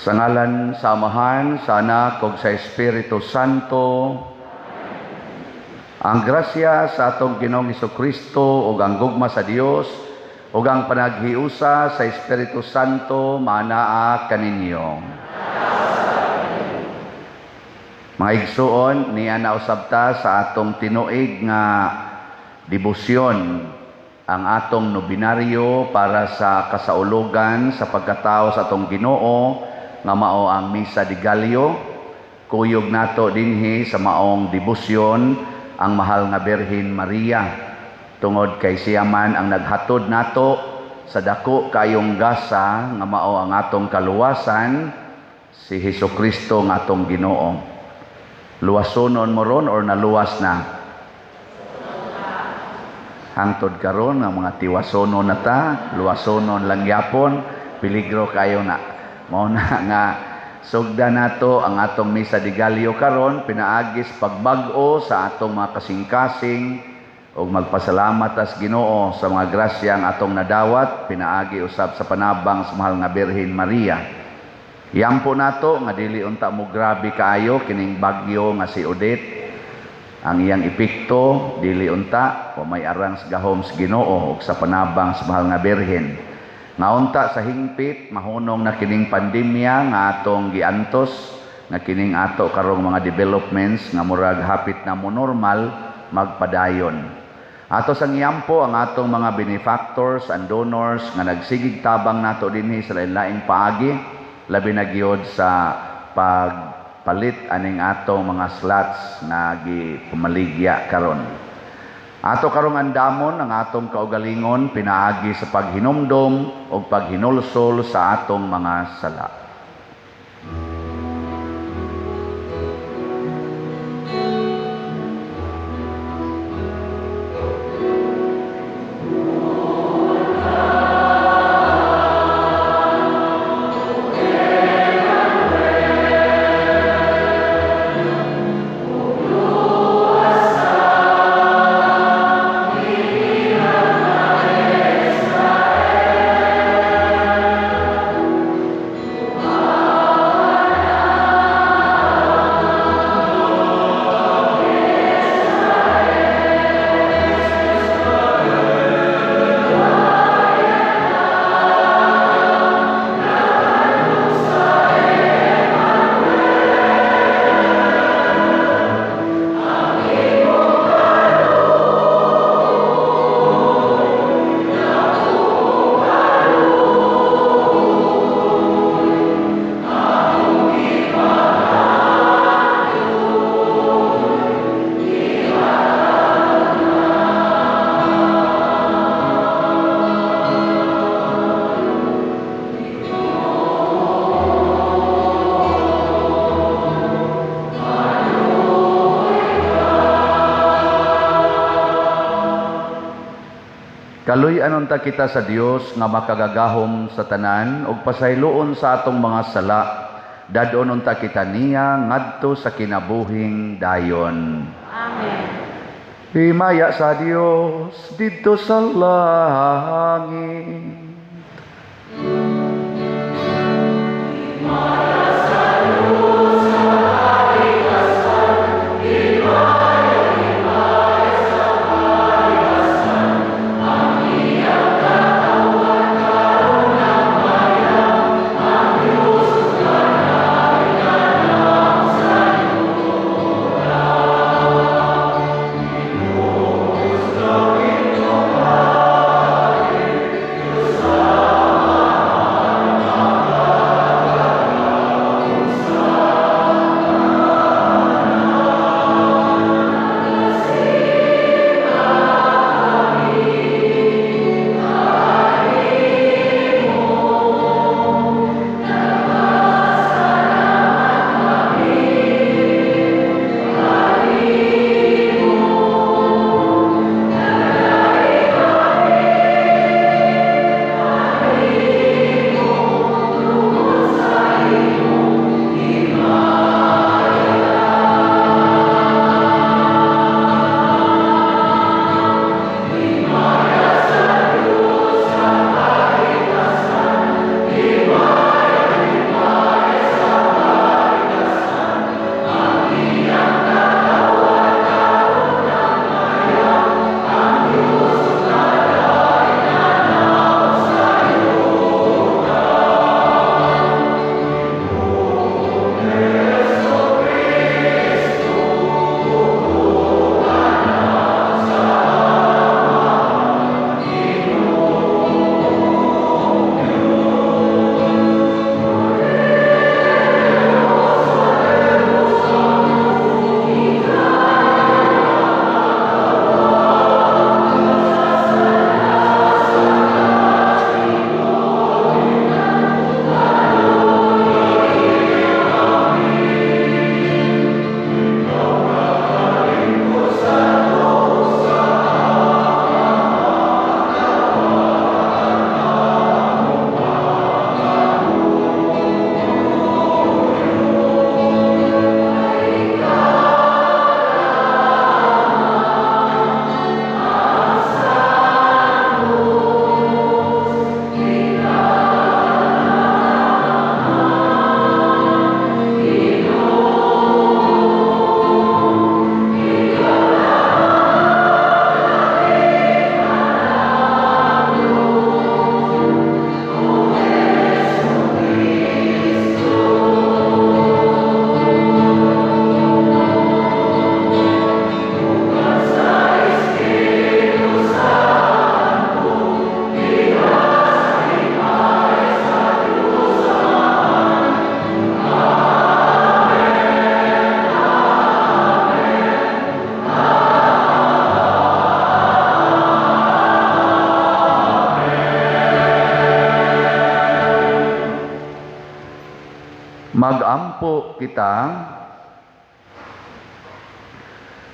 Sa ngalan sa Amahan, sa Anak, ug sa Espiritu Santo, ang grasya sa atong Ginoong Kristo ug ang gugma sa Dios ug ang panaghiusa sa Espiritu Santo manaa kaninyo. Mga igsuon, niya nausab ta sa atong tinuig nga debosyon, ang atong nobinaryo para sa kasaulugan sa pagkatao sa atong Ginoo nga mao ang Misa de Gallo. Kuyog nato dinhi sa maong debosyon ang mahal nga Birhen Maria, tungod kay siya man ang naghatod nato sa dako kayong gasa nga mao ang atong kaluwasan, si Hesus Kristo nga atong Ginoo. Luwasonon mo ron or naluwas na? Hangtod karon nga mga tiwasonon na ta, luwasonon lang gyapon, peligro kayo na. Mao na nga sugda nato ang atong Misa de Gallo karon pinaagis pagbag-o sa atong mga kasing-kasing ug magpasalamat tas Ginoo sa mga grasya ang atong nadawat pinaagi usab sa panabang sa mahal nga Birhen Maria. Yampo nato nga dili unta mo grabe kaayo kining bagyo nga si Odette. Ang iyang epekto dili unta o may arang sa gahom sa Ginoo ug sa panabang sa mahal nga Birhen. Nga unta sa hingpit mahunong na kining pandemya nga atong giantos, nga kining ato karong mga developments nga murag hapit na mo normal magpadayon. Ato sang yampo ang atong mga benefactors and donors nga nagsigig tabang nato dinhi sa lain-laing paagi, labi na gyud sa pagpalit aning atong mga slots nga gipumaligya karon. Ato karong andamon ang atong kaugalingon pinaagi sa paghinumdom o paghinulsol sa atong mga sala. Kaluy-anon ta kita sa Dios nga makagagahom sa tanan ug pasayloon sa atong mga sala. Dad-on unta kita niya ngadto sa kinabuhing dayon. Amen. Himaya sa Dios didto sa langit. Himaya sa Dios sa himaya, himaya sa kalikasan, ang iyang katawhan karon nagmaya, ang Dios ganang sa yuta. Dios langit. Magampo kita.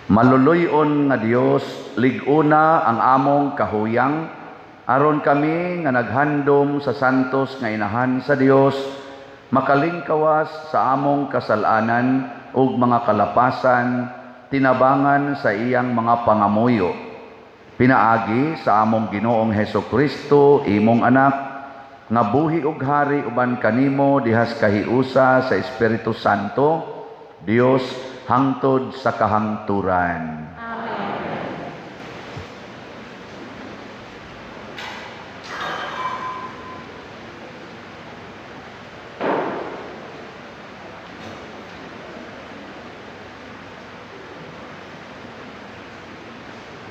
Maluluy-on nga Dios, lig-una ang among kahuyang aron kami nga naghandom sa santos nga inahan sa Dios makalingkawas sa among kasalanan ug mga kalapasan tinabangan sa iyang mga pangamuyo. Pinaagi sa among Ginoong Hesukristo, imong anak, nga buhi ug hari uban kanimo dihas kahiusa sa Espiritu Santo, Dios, hangtod sa kahangturan. Amen.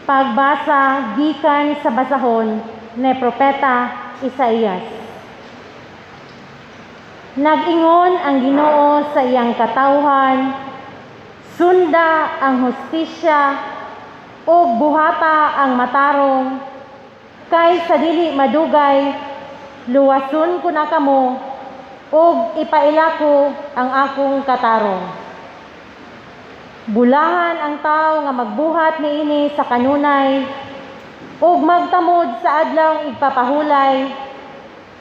Pagbasa gikan sa basahon ni Propeta Isaías. Nag-ingon ang Ginoo sa iyang katawhan, sunda ang hustisya ug buhata ang matarong, kay sa dili madugay luwason ko na kamo ug ipaila ko ang akong katarong. Bulahan ang tawo nga magbuhat niini sa kanunay ug magtamod sa adlawng igpapahulay,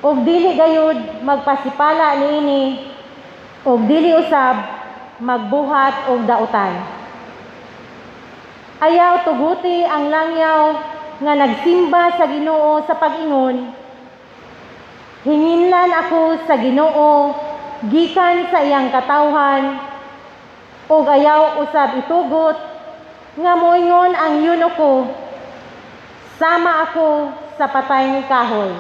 ug dili gayud magpasipala niini ug dili usab magbuhat og dautan. Ayaw tuguti ang langyaw nga nagsimba sa Ginoo sa pag-ingon, hinginlan ako sa Ginoo gikan sa iyang katawhan, ug ayaw usab itugot nga moingon ang eunuko, sama ako sa patayng kahoy.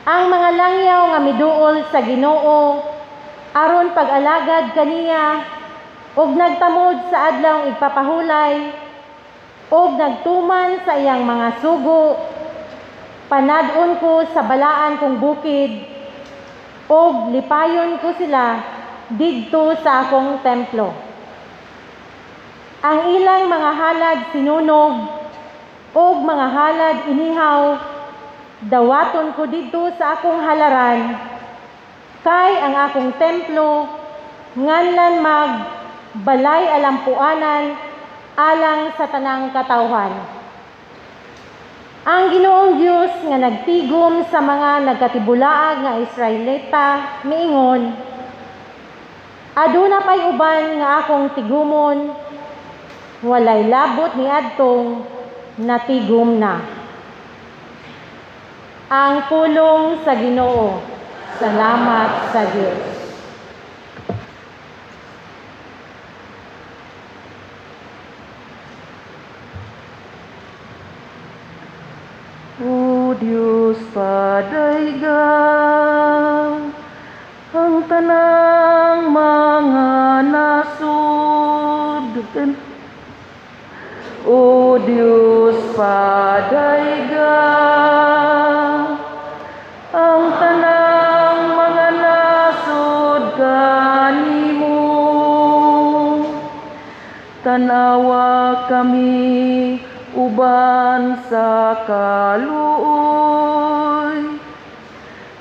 Ang mga langyaw nga miduol sa Ginoo aron pag-alagad kaniya ug nagtamod sa adlawng igpapahulay ug nagtuman sa iyang mga sugo, panad-on ko sa balaan kong bukid ug lipayon ko sila didto sa akong templo. Ang ilang mga halad sinunog ug mga halad inihaw dawaton ko didto sa akong halaran, kay ang akong templo nganlan mag balay alampuanan alang sa tanang katawhan. Ang Ginoong Dios nga nagtigom sa mga nagkatibulaag nga Israelita miingon, aduna pay uban nga akong tigumon, walay labot niadtong natigom na. Ang pulong sa Ginoo. Salamat sa Dios. O Dios, padayga ang tanang mga nasud. O Dios, padayga ang tanang mga nasod kanimo. Tanawa kami uban sa kaluoy,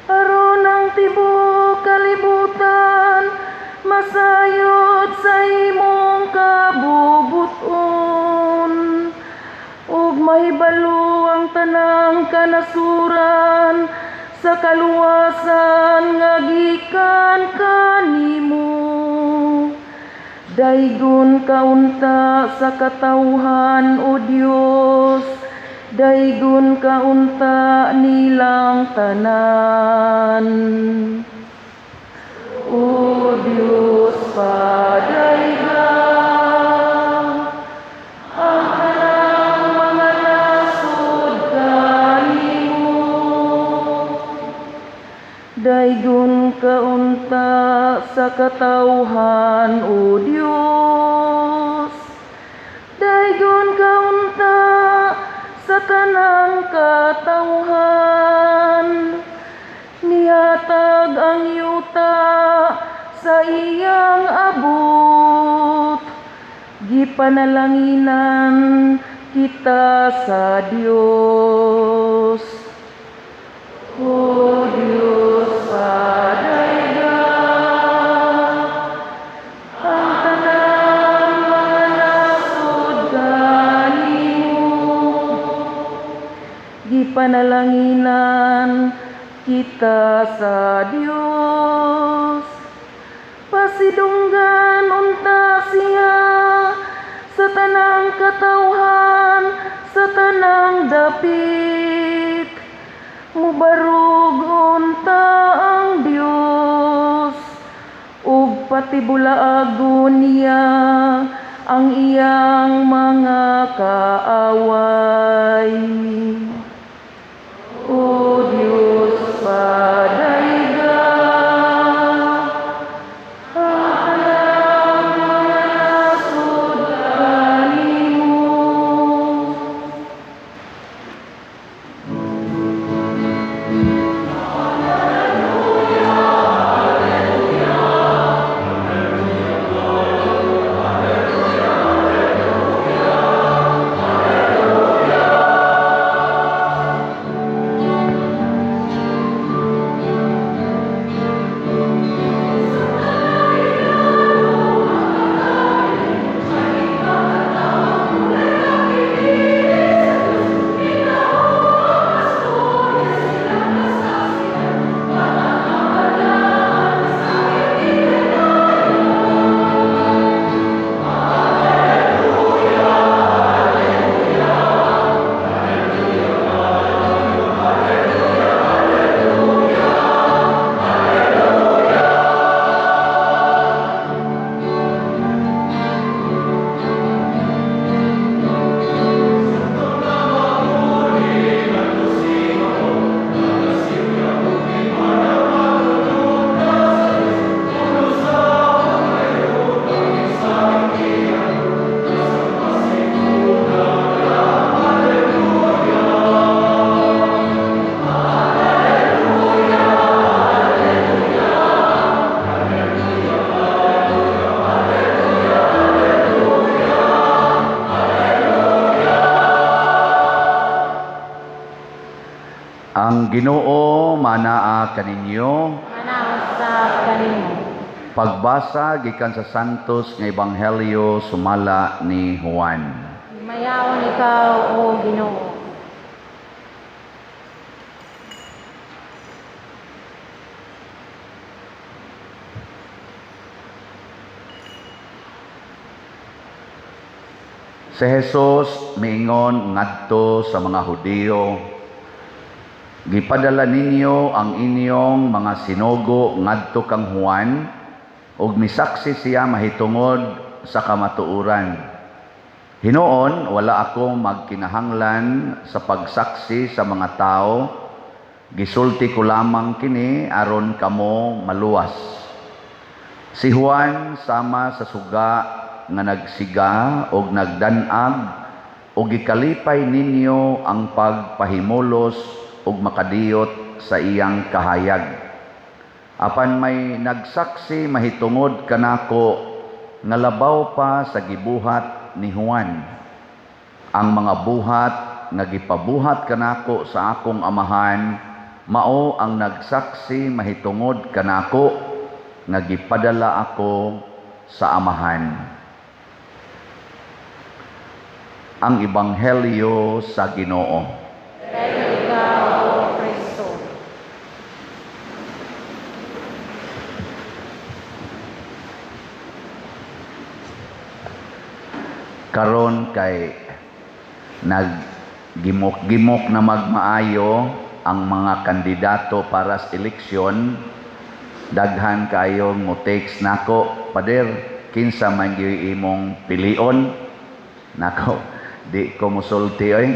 aron ang tibuok kalibutan masayod sa imong kabubuton, ug mahibalo ang tanang kanasuran sa kaluwasan nga gikan kanimo. Daygon kaunta sa katawhan, O Dios, daygon kaunta nilang tanan. O Dios, padayga ang tanang mga nasod kanimo. Daygon kaunta sa katawhan, O Dios, daygon kaunta sa tanang katawhan. Nihatag ang yuta sa iyang abot, gipanalanginan kita sa Dios. O Dios, padayga Kalanginan kita sa Dios. Pasidunggan unta siya sa tanang katawhan, sa tanang dapit. Mubarog unta ang Dios ug patibulaagon niya ang iyang mga kaaway. O Dios, padayga ang tanang mga nasod kanimo. Ang Ginoo manaa kaninyo. Manausap kanimo. Pagbasa gikan sa Santos nga Ebanghelyo sumala ni Juan. Himayaon ikaw, o Ginoo. Si Jesus miingon ngadto sa mga Hudiyo, gipadala ninyo ang inyong mga sinugo ngadto kang Juan ug misaksi siya mahitungod sa kamatuoran. Hinuon wala ako magkinahanglan sa pagsaksi sa mga tao, gisulti ko lamang kini aron kamo maluwas. Si Juan sama sa suga nga nagsiga og nagdan-ag ug gikalipay ninyo ang pagpahimulos ug makadiyot sa iyang kahayag. Apan may nagsaksi mahitungod kanako nga labaw pa sa gibuhat ni Juan. Ang mga buhat nga gipabuhat kanako sa akong amahan mao ang nagsaksi mahitungod kanako nga gipadala ako sa amahan. Ang Ebanghelyo sa Ginoo. Ikaw, O Kristo. Karon kay naggimok-gimok na magmaayo ang mga kandidato para sa eleksyon, daghan kayong mo text nako, Pader, kinsa man gyud imong pilion? Nako, di ko mosulti oy.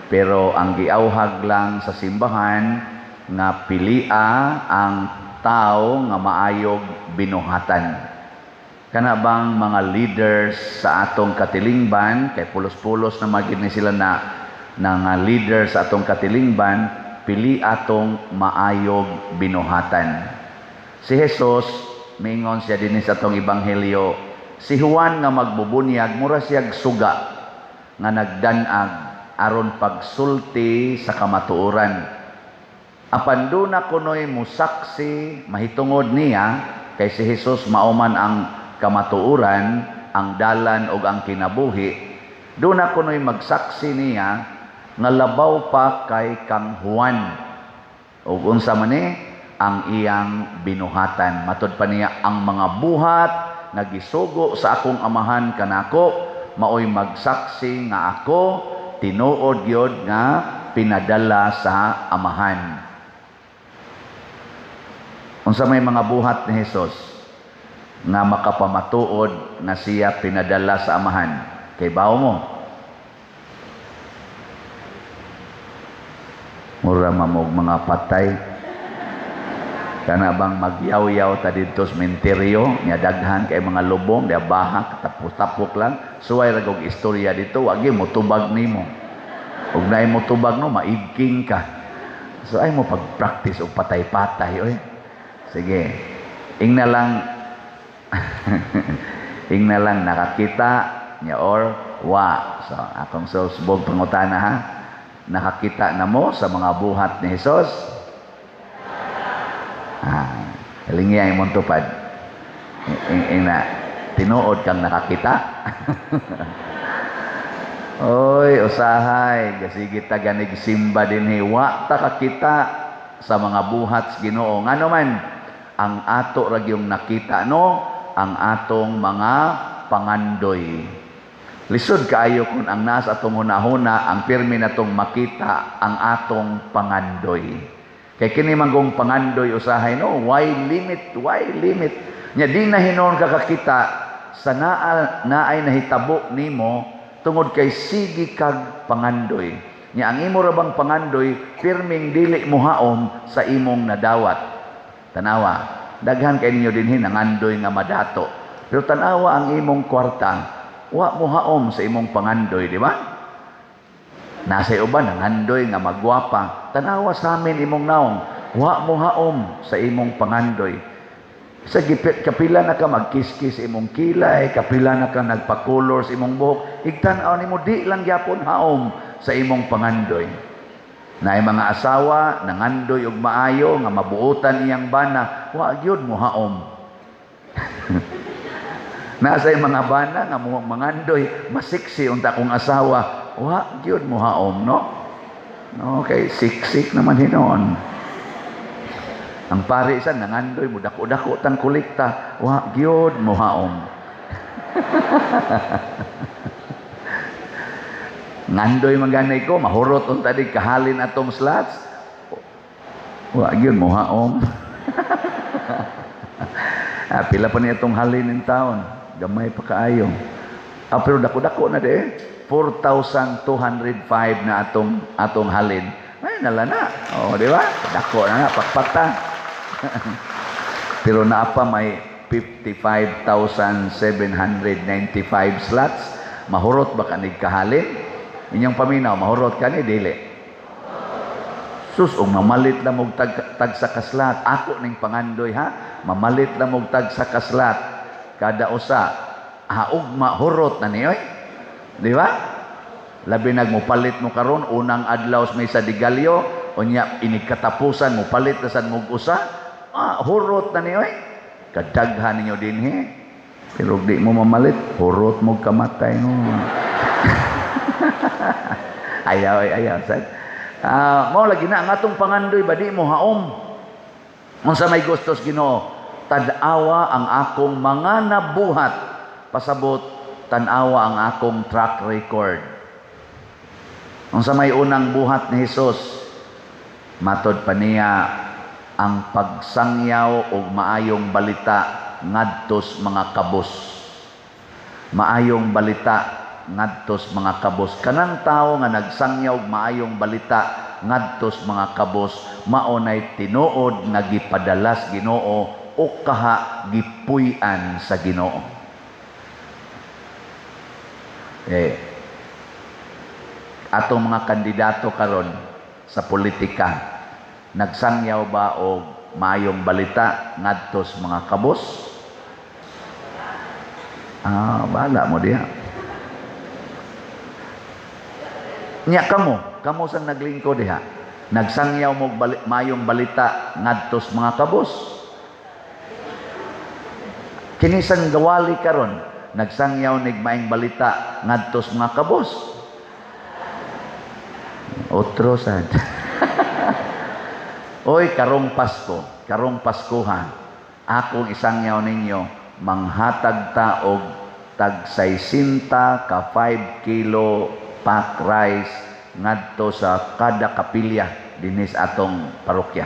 Pero ang giauhag lang sa simbahan nga pilia ang tao nga maayog binuhatan. Kana bang mga leaders sa atong katilingban, kay pulos-pulos na magid ni sila na nga leaders sa atong katilingban, pili atong maayog binuhatan. Si Jesus, mingon siya dinhi sa atong ebanghelyo, si Juan nga magbubunyag, mura siyag suga nga nagdan-ag aron pagsulti sa kamatuoran. Apan duna kunoy musaksi mahitungod niya, kay si Jesus mao man ang kamatuoran, ang dalan ug ang kinabuhi. Duna kunoy magsaksi niya nga labaw pa kay kang Juan. Ug unsa man ni ang iyang binuhatan. Matud pa niya, ang mga buhat nga gisugo sa akong Amahan kanako maoy magsaksi nga ako tinuod gyud nga pinadala sa Amahan. Unsa may mga buhat ni Hesus nga makapamatuod nga siya pinadala sa Amahan? Kay bawo mo? Mura mamog mga patay. Kana bang magyaw-yaw ta didto sa menteryo, nya daghan kay mga lubong, diya bahak, tapok-tapok lang. Suway ra kog istorya dito, wag gyud motubag nimo. Ug naay motubag no, maigking ka. So ay mo pag-practice og patay-patay oy. Sige. Ingna lang ingna lang nakakita niya or wa. So akong susbog pangutana ha. Nakakita na mo sa mga buhat ni Hesus? Ah, hilingi ang imong tupad. Ingna, tinuod kang nakakita? Oy, usahay, gasigi ta ganig simba dinhi, wa ta kakita sa mga buhat sa Ginoo. Ngano man ang ato ra gyung nakita no, ang atong mga pangandoy. Lisod kaayo kun ang nasa atong hunahuna, ang pirmi natong makita ang atong pangandoy. Kay kini manggong pangandoy usahay no, why limit, why limit? Nya di na hinon ka kakita sa naay nahitabo nimo tungod kay sige kag pangandoy. Nya ang imo ra bang pangandoy pirming dili mohaom sa imong nadawat. Tanawa, daghan kay ninyo dinhi nangandoy nga madato. Pero tanawa ang imong kwarta, wa mohaom sa imong pangandoy, di ba? Nasa uban nangandoy nga magwapa. Tanawa sa amin imong naong, wa mohaom sa imong pangandoy. Sa gipit, kapila na ka magkiskis imong kilay, kapila na ka nagpakulor sa imong buhok, igtan-aw nimo di lang gyapon haom sa imong pangandoy. Naay mga asawa nangandoy og maayo nga mabuotan iyang bana, wa gyud mohaom. Nasa mga bana nga mangandoy, masiksi unta kong asawa, wa gyud mohaom, no? Okay, siksik naman hinon. Ang pare isa nangandoy mo dako-dako tang kolekta, wa gyud mohaom. Ngandoy man ganay ko, mahurot unta di kahalin atong slots, wa gyud mohaom. Pila pa niya itong halin in taon, gamay pa kaayo. Pero dako-dako na di 4,205 na atong halin. Ay, nala na. O, di ba? Dako na nga, pakpata. Pero naa pa may 55,795 slots. Mahurot ba kanig kahalin? Inyong paminaw, mahurot ka ni, dili. Sus, og mamalit lang og tag sa kaslat. Ako ning pangandoy, ha? Mamalit lang og tag sa kaslat. Kada usa, haog mahurot na niyoy. Di ba? Labi nagmupalit mo karon unang adlaw sa Misa de Gallo, unya inikatapusan mupalit na sad mog usa, hurot na niyoy. Kadaghan ninyo dinhi. Pero di mo mamalit, hurot mo kamatay no. Ayaw, ayaw sad. Mao lagi na ang atong pangandoy ba di mo haom. Unsa may gustos Ginoo? Tan-awa ang akong mga nabuhat. Pasabot, tan-awa ang akong track record. Unsa may unang buhat ni Hesus? Matod pa niya ang pagsangyaw og maayong balita ngadtos mga kabos. Maayong balita ngadtos mga kabos. Kanang tawo nga nagsangyaw og maayong balita ngadtos mga kabos, mao nay tinuod nga gipadalas Ginoo o kaha gipuy-an sa Ginoo. Atong mga kandidato karon sa politika, nagsangyaw ba og maayong balita ngadtos mga kabos? Bahala mo diha. Nya kamo sang naglingkod diha, nagsangyaw mo maayong balita ngadtos mga kabos? Kini sang gawali karon, nagsangyaw nig maayong balita ngadtos mga kabos? Otro sad. Oy, karong Pasko, karong Paskuhan, akong isangyaw ninyo, manghatag ta og tag 60 ka 5 kilo pack rice ngadto sa kada kapilya dinhi sa atong parokya.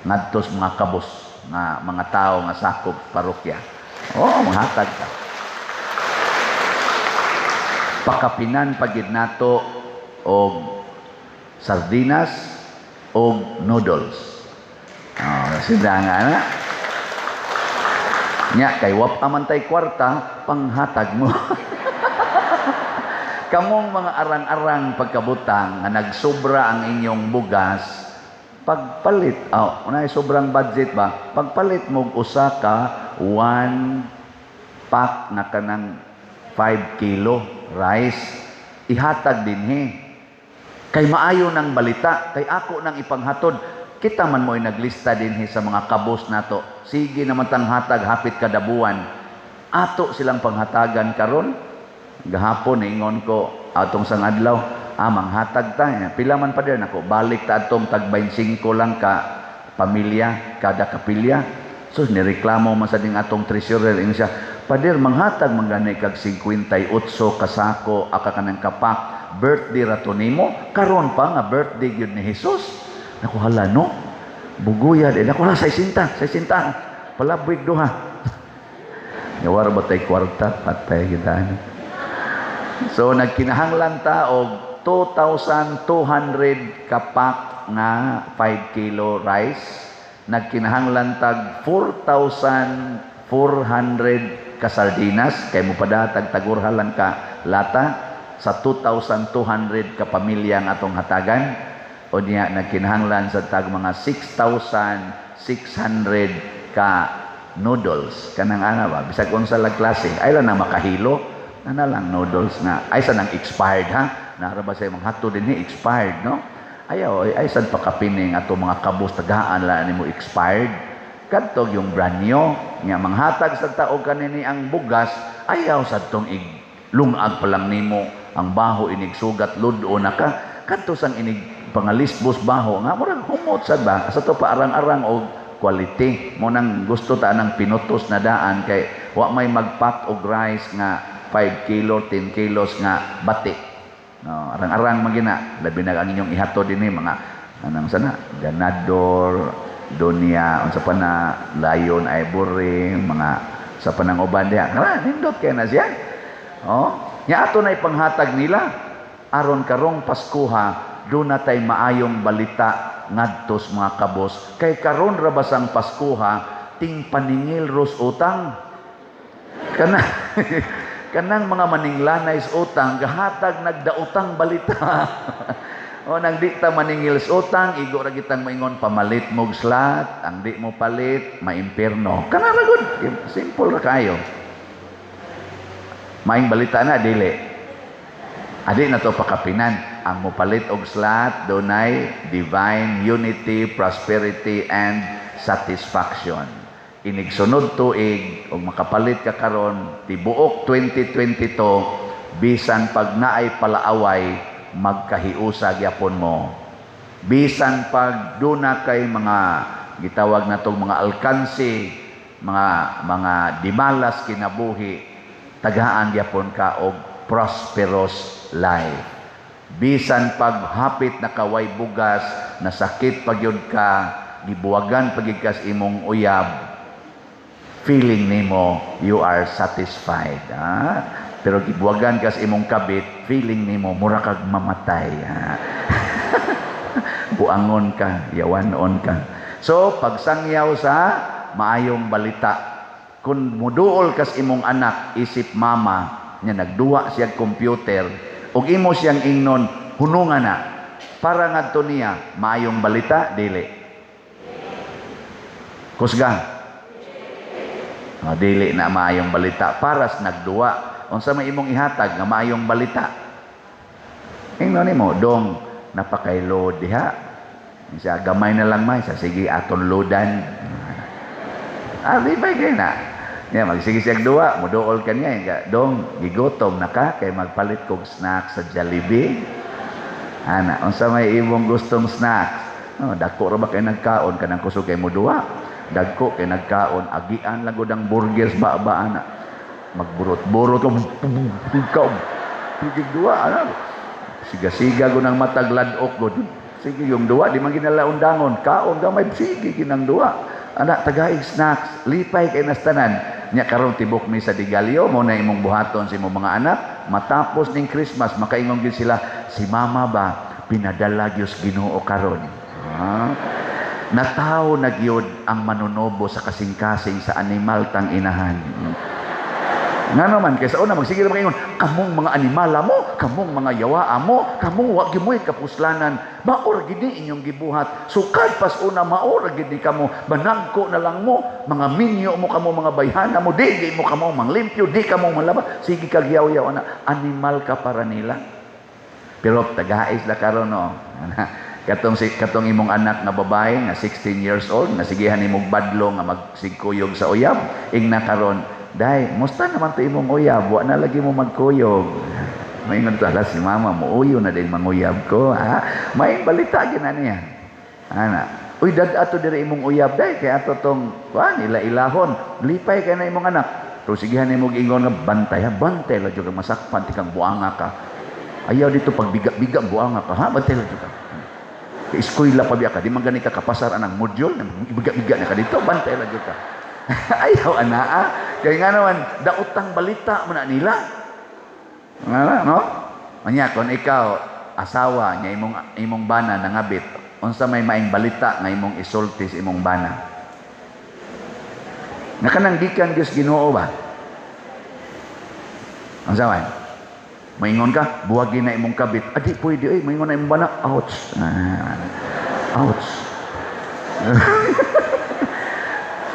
Ngadto sa mga kabos nga mga tao nga sakop parokya. Oh, manghatag ta. Pakapinan pagid nato og sardinas og noodles. Oh, sila nga na. Nya kay wa pa man tay kwarta, panghatag mo. Kamong mga arang-arang pagkabutang nga nagsobra ang inyong bugas, pagpalit, oh, unay sobrang budget ba? Pagpalit mo og usa ka one pack na kanang 5 kilo rice, ihatag dinhi. Kay maayo ng balita, kay ako nang ipanghatod. Kita man mo'y naglista dinhi sa mga kabos nato. Sige naman tang hatag hapit kada buwan. Ato silang panghatagan karon. Gahapon ingon ko atong sang adlaw, manghatag ta. Pila man pa dir nako, balik ta atong tag 25 lang ka pamilya kada kapilya. So nireklamo man sa ding atong treasurer, ingon siya, "Pader, manghatag man gani kag 58 ka sako aka kanang kapak, birthday ra to nimo, karon pa nga birthday gyud ni Jesus." Naku, hala no. Buguyad eh naku, hala 60, 60. Palabwig duha. Nyawar ba tay kwarta, patay kita. So nagkinahanglan ta og 2,200 kapak nga 5 kilo rice. Nagkinahanglan tag 4,400 ka sardinas kay mo padatag tagurha lang ka lata sa 2,200 ka pamilya ang atong hatagan. O niya nagkinahanglan sa tag mga 6,600 ka noodles. Kanang ana ba, bisag unsa lang klase. Ay lang na makahilo. Ana lang noodles nga. Ay sa nang expired ha. Nara ba sa imong hatod dinhi expired, no? Ayaw, ay sad pakapining ato mga kabos, tagaan la nimo expired. Kadtog yung brand new, nga manghatag sa tao kanini ang bugas, ayaw sad tong ig lungag pa lang nimo ang baho, inig sugat ludo na ka. Kadto sang inig pangalisbos baho nga murag humot sad ba sa to pa, arang-arang og quality mo nang gusto ta nang pinutos na daan kay wa may magpack og rice nga 5 kilo, 10 kilos nga bati. No, arang-arang magina, labi na ang inyong ihatod dinhi mga anang sana, Ganador, Donya, unsa pa na, Lion Ivory, mga sa panang uban diha. Nga nindot kay na siya. Oh, nya ato na ipanghatag nila aron karong Paskuha duna tay maayong balita ngadto sa mga kabos, kay karon ra basang Paskuha ting paningil ros utang kana kanang mga maninglanay sa utang, gahatag nagdautang balita. O nang di ta maningil sa utang, igo ra kitang maingon, "Pamalit mo slot, ang di mo palit maimpierno." Kana ra gud, simple ra kayo. Maayong balita na, dili? Adi na to pakapinan. Ang mopalit og slot dunay divine unity, prosperity and satisfaction. Inig sunod tuig og makapalit ka karon, tibuok 2022, bisan pag naay palaaway, magkahiusa gyapon mo. Bisan pag duna kay mga gitawag natong mga alkansi, mga dimalas kinabuhi, tagaan gyapon ka og prosperous life. Bisan pag hapit na kaway bugas, nasakit pag yun ka, gibuwagan pag ka sa imong uyab, feeling nimo you are satisfied. Ha? Pero gibuwagan ka sa imong kabit, feeling nimo mura kag mamatay. Ha? Buangon ka, yawanon ka. So, pagsangyaw sa maayong balita, kung muduol kas imong anak isip mama nya nagduwa siya computer ug imo siyang ingnon, "Hunungan na," para ngadto niya maayong balita, dili? Kusga. Oh, dili na maayong balita para sa nagduwa. Unsa may imong ihatag nga maayong balita? Ingnon nimo, "Dong, napakay load diha." Siya, "Gamay na lang may." Sa sige, aton loadan. Ah, di ba kay na? Ya, magsige siya duwa, muduol ka niya. Nga, "Dong, gigutom na ka kay magpalit kog snack sa Jollibee." Ana, unsa may imong gustong snacks? Oh, dako ra ba kay nagkaon kanang kusog kay mo duwa? Dagko kay nagkaon, agian lang gud ang burgers ba ba ana. Magburot-burot ka sige duwa ana. Siga-siga gud ang matag ladok gud. Sige yung duwa di man ginala undangon, kaon gamay sige ginang duwa. Ana tagaig snacks, lipay kay nastanan. Nya karon tibok mi sa Digalyo, mo na imong buhaton sa imong mga anak, matapos ning Christmas makaingon gyud sila, si mama ba pinadala gyud Ginoo karon. Ha? Natawo na gyud ang manunobo sa kasing-kasing sa animal tang inahan. Ngano man kay sa una magsige ra makaingon, kamong mga animala mo, kamong mga yawaa mo, kamong wa gyud mo'y kapuslanan, mao ra gid ni inyong gibuhat. Sukad pas una mao ra gid ni kamo, banagko na lang mo, mga minyo mo kamo, mga bayhana mo, di mo kamo manglimpyo, di kamo malaba, sige kag yaw-yaw ana, animal ka para nila. Pero tagais la karon no. Katong si katong imong anak nga babae nga 16 years old nga sigihan nimong badlo nga magsigkuyog sa uyab, ingna karon, "Day, musta naman to imong uyab? Wa na lagi mo magkuyog." Maingon to, "Ala si mama mo uyo na din manguyab ko." Ha? May balita gina niya. Ana, "Uy, dad ato diri imong uyab, day, kay ato tong kuan ila ilahon." Lipay kay na imong anak. Pero sigihan nimo ingon nga bantay ha, bantay la jud kang masakpan ti kang buanga ka. Ayaw dito pagbiga-biga buanga ka ha, bantay la jud ka. Kay eskwela pa biya ka, di man gani ka kapasar anang module, biga-biga na ka dito, bantay la jud ka. Ayaw ana ah. Kay nga naman daotang balita man na nila. Nga no? Manya kon ikaw asawa nya imong imong bana nangabit, unsa may maing balita nga imong isulti sa imong bana? Nga kanang gikan Dios Ginoo ba? Unsa man? Maingon ka, buwagi na imong kabit. Adi pwede oy, maingon na imong bana. Ouch. Ah, ouch.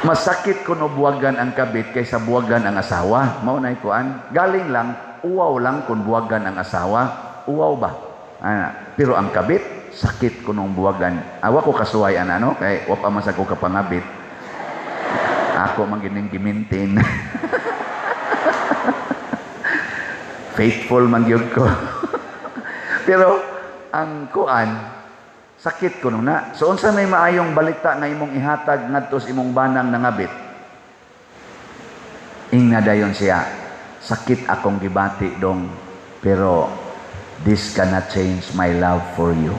Masakit kuno buwagan ang kabit kaysa buwagan ang asawa. Mao na kuan. Galing lang, uwaw lang kung buwagan ang asawa. Uwaw ba? Ana. Pero ang kabit, sakit kunong buwagan. Awa ko kasuway ana no, kay wa pa man sa ko kapangabit. Ako man gining gimintin. Faithful man gyud ko. Pero ang kuan sakit kuno na. So unsa may maayong balita nga imong ihatag ngadto sa imong banang nangabit? Ingna dayon siya, "Sakit akong gibati dong, pero this cannot change my love for you."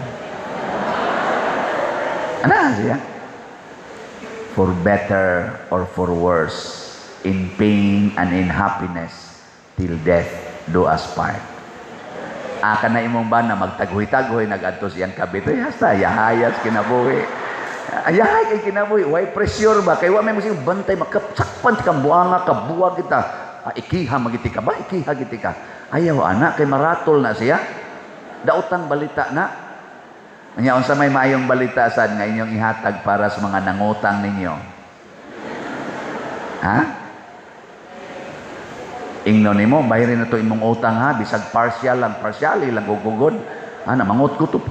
Ana siya? For better or for worse, in pain and in happiness, till death do us part. Aka na imong bana magtaghoy-taghoy nagadto siyang kabit. Ay, hasta yahayas kinabuhi. Ayahay kay kinabuhi. Why pressure ba? Kay wa may musing bantay makapsakpan kang buanga kabuwag kita. Ah, ikiha magiti ka ba? Ikiha giti ka. Ayaw ana kay maratol na siya. Daotang balita na. Nya unsa may maayong balita sad nga inyong ihatag para sa mga nangutang ninyo? Ha? Ingno nimo, bayarin na to imong utang ha, bisag partial lang, partially lang gugugod. Ana mangot ko to.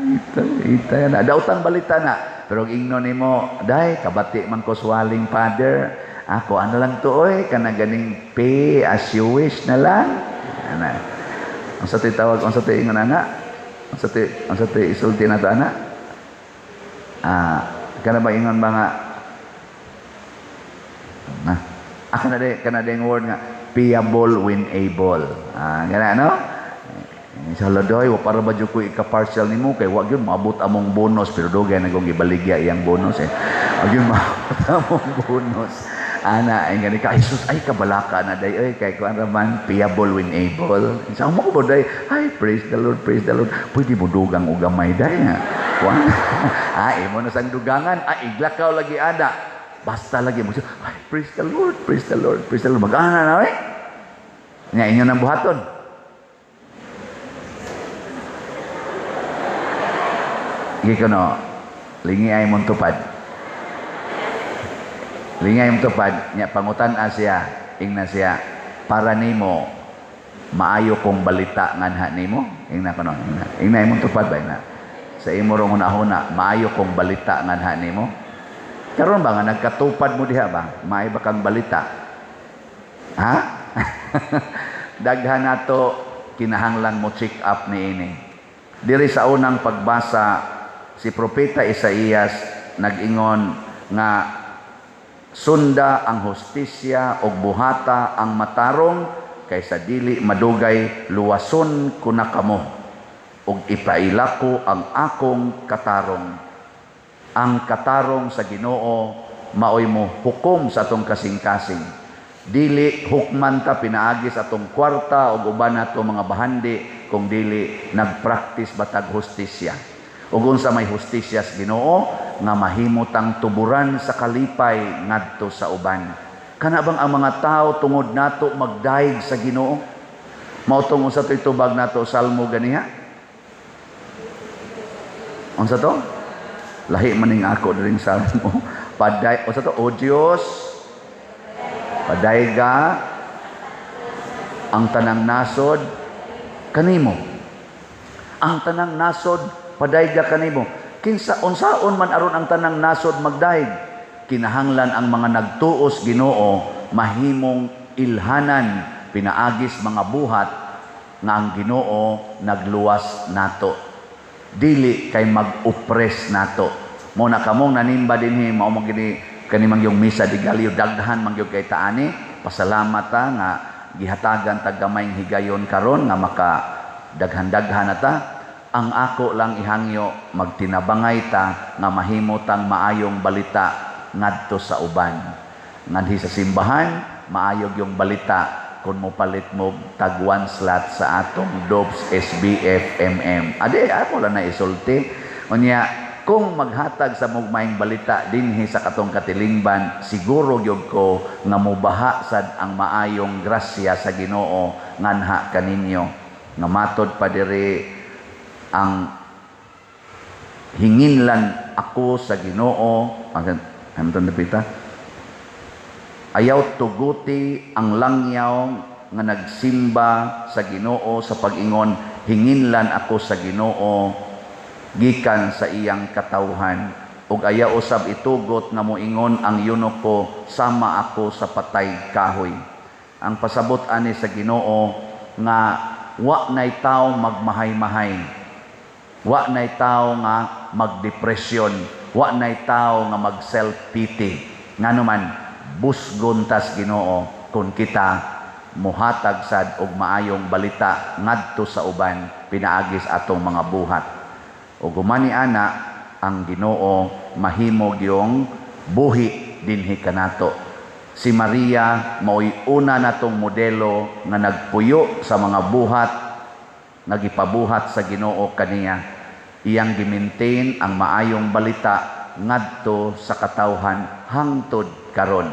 Ita, ita na. Daotang balita na. Pero ingno nimo, "Day, kabati man ko swaling father. Ako ano lang to oy, kana ganing pay as you wish na lang." Ana. Unsa to'y tawag, unsa to'y ingon ana? Unsa to'y isulti na to ana? Ah, kana ba ingon ba nga na? Ah, kana di word nga payable when able. Ah, gana no? Sa ladoy, wa para ba jud ko ika-partial nimo kay wa gyud maabot among bonus, pero dugay na kong gibaligya iyang bonus eh. Wa gyud maabot among bonus. Ana, ay gani ka, Jesus, ay kabalaka na day oy kay kuan ra man payable when able. Sa mo ko ba day, ay praise the Lord, praise the Lord. Pwede mo dugang og gamay day nga. Kuan. Ah, imo na sang dugangan, ah iglakaw lagi ana. Basta lagi mo siya, ay praise the Lord, praise the Lord, praise the Lord. Mag-ana na eh. Nya inyo nang buhaton. Sige ko no, lingi ay mong tupad. Lingi ay mong tupad, nya pangutan siya, ingna siya, para nimo, maayo kong balita nganha nimo. Ingna ko no, ingna. Ingna imong tupad ba, ingna. Sa imo rong hunahuna, maayo kong balita nganha nimo. Karon ba nga nagkatupad mo diha ba? Maayo ba kang balita? Ha? Daghan nato kinahanglan mo check up niini. Diri sa unang pagbasa, si Propeta Isaías nag-ingon nga sunda ang hustisya ug buhata ang matarong, kay sa dili madugay luwason ko na kamo ug ipaila ko ang akong katarong. Ang katarong sa Ginoo maoy mo hukom sa atong kasing-kasing. Dili hukman ta pinaagi sa atong kwarta ug uban nato mga bahandi, kung dili nagpraktis batag hustisya. Ug unsa may hustisya sa Ginoo? Nga mahimo tang tuburan sa kalipay ngadto sa uban. Kana bang ang mga tao tungod nato magdayeg sa Ginoo? Mao tong unsa to'y tubag nato salmo ganiha? Unsa to? Lahi maning ako diring salmo. Paday, unsa to? O Dios, padayga ang tanang nasod kanimo. Ang tanang nasod padayga kanimo. Kinsa unsaon man aron ang tanang nasod magdayeg? Kinahanglan ang mga nagtuos Ginoo mahimong ilhanan pinaagis mga buhat nga ang Ginoo nagluwas nato. Dili kay mag-oppress nato. Mo na kamong nanimba dinhi, mao man gini kani man yung misa de gallo, daghan man gyud kay taani. Pasalamat ta nga gihatagan tag gamayng higayon karon nga maka daghan-daghan na ta. Ang ako lang ihangyo, magtinabangay ta nga mahimo tang maayong balita ngadto sa uban. Ngadhi sa simbahan, maayog yung balita kung mo palit mo tag one slot sa atong Dobbs SBF MM. Ade, ako lang na isulti. Unya, kung maghatag sa mugmayng balita dinhi sa katong katilingban, siguro gyud ko nga mobaha sad ang maayong grasya sa Ginoo nganha kaninyo. Nga matod pa diri, ang hinginlan ako sa Ginoo, ang dapita, ayaw tuguti ang langyaw nga nagsimba sa Ginoo sa pag-ingon, "Hinginlan ako sa Ginoo gikan sa iyang katawhan," ug ayaw usab itugot nga moingon ang eunuko, "Sama ako sa patay kahoy." Ang pasabot ani sa Ginoo nga wa nay tawo magmahay-mahay, wa nay tawo nga magdepresyon, wa nay tawo nga mag self-pity. Ngano man, busgon tas Ginoo kung kita muhatag sad og maayong balita ngadto sa uban pinaagis atong mga buhat. Ug humani ana, ang Ginoo mahimo gyung buhi dinhi kanato. Si Maria maoy una natong modelo nga nagpuyo sa mga buhat nga gipabuhat sa Ginoo kaniya. Iyang gi-maintain ang maayong balita ngadto sa katawhan hangtod karon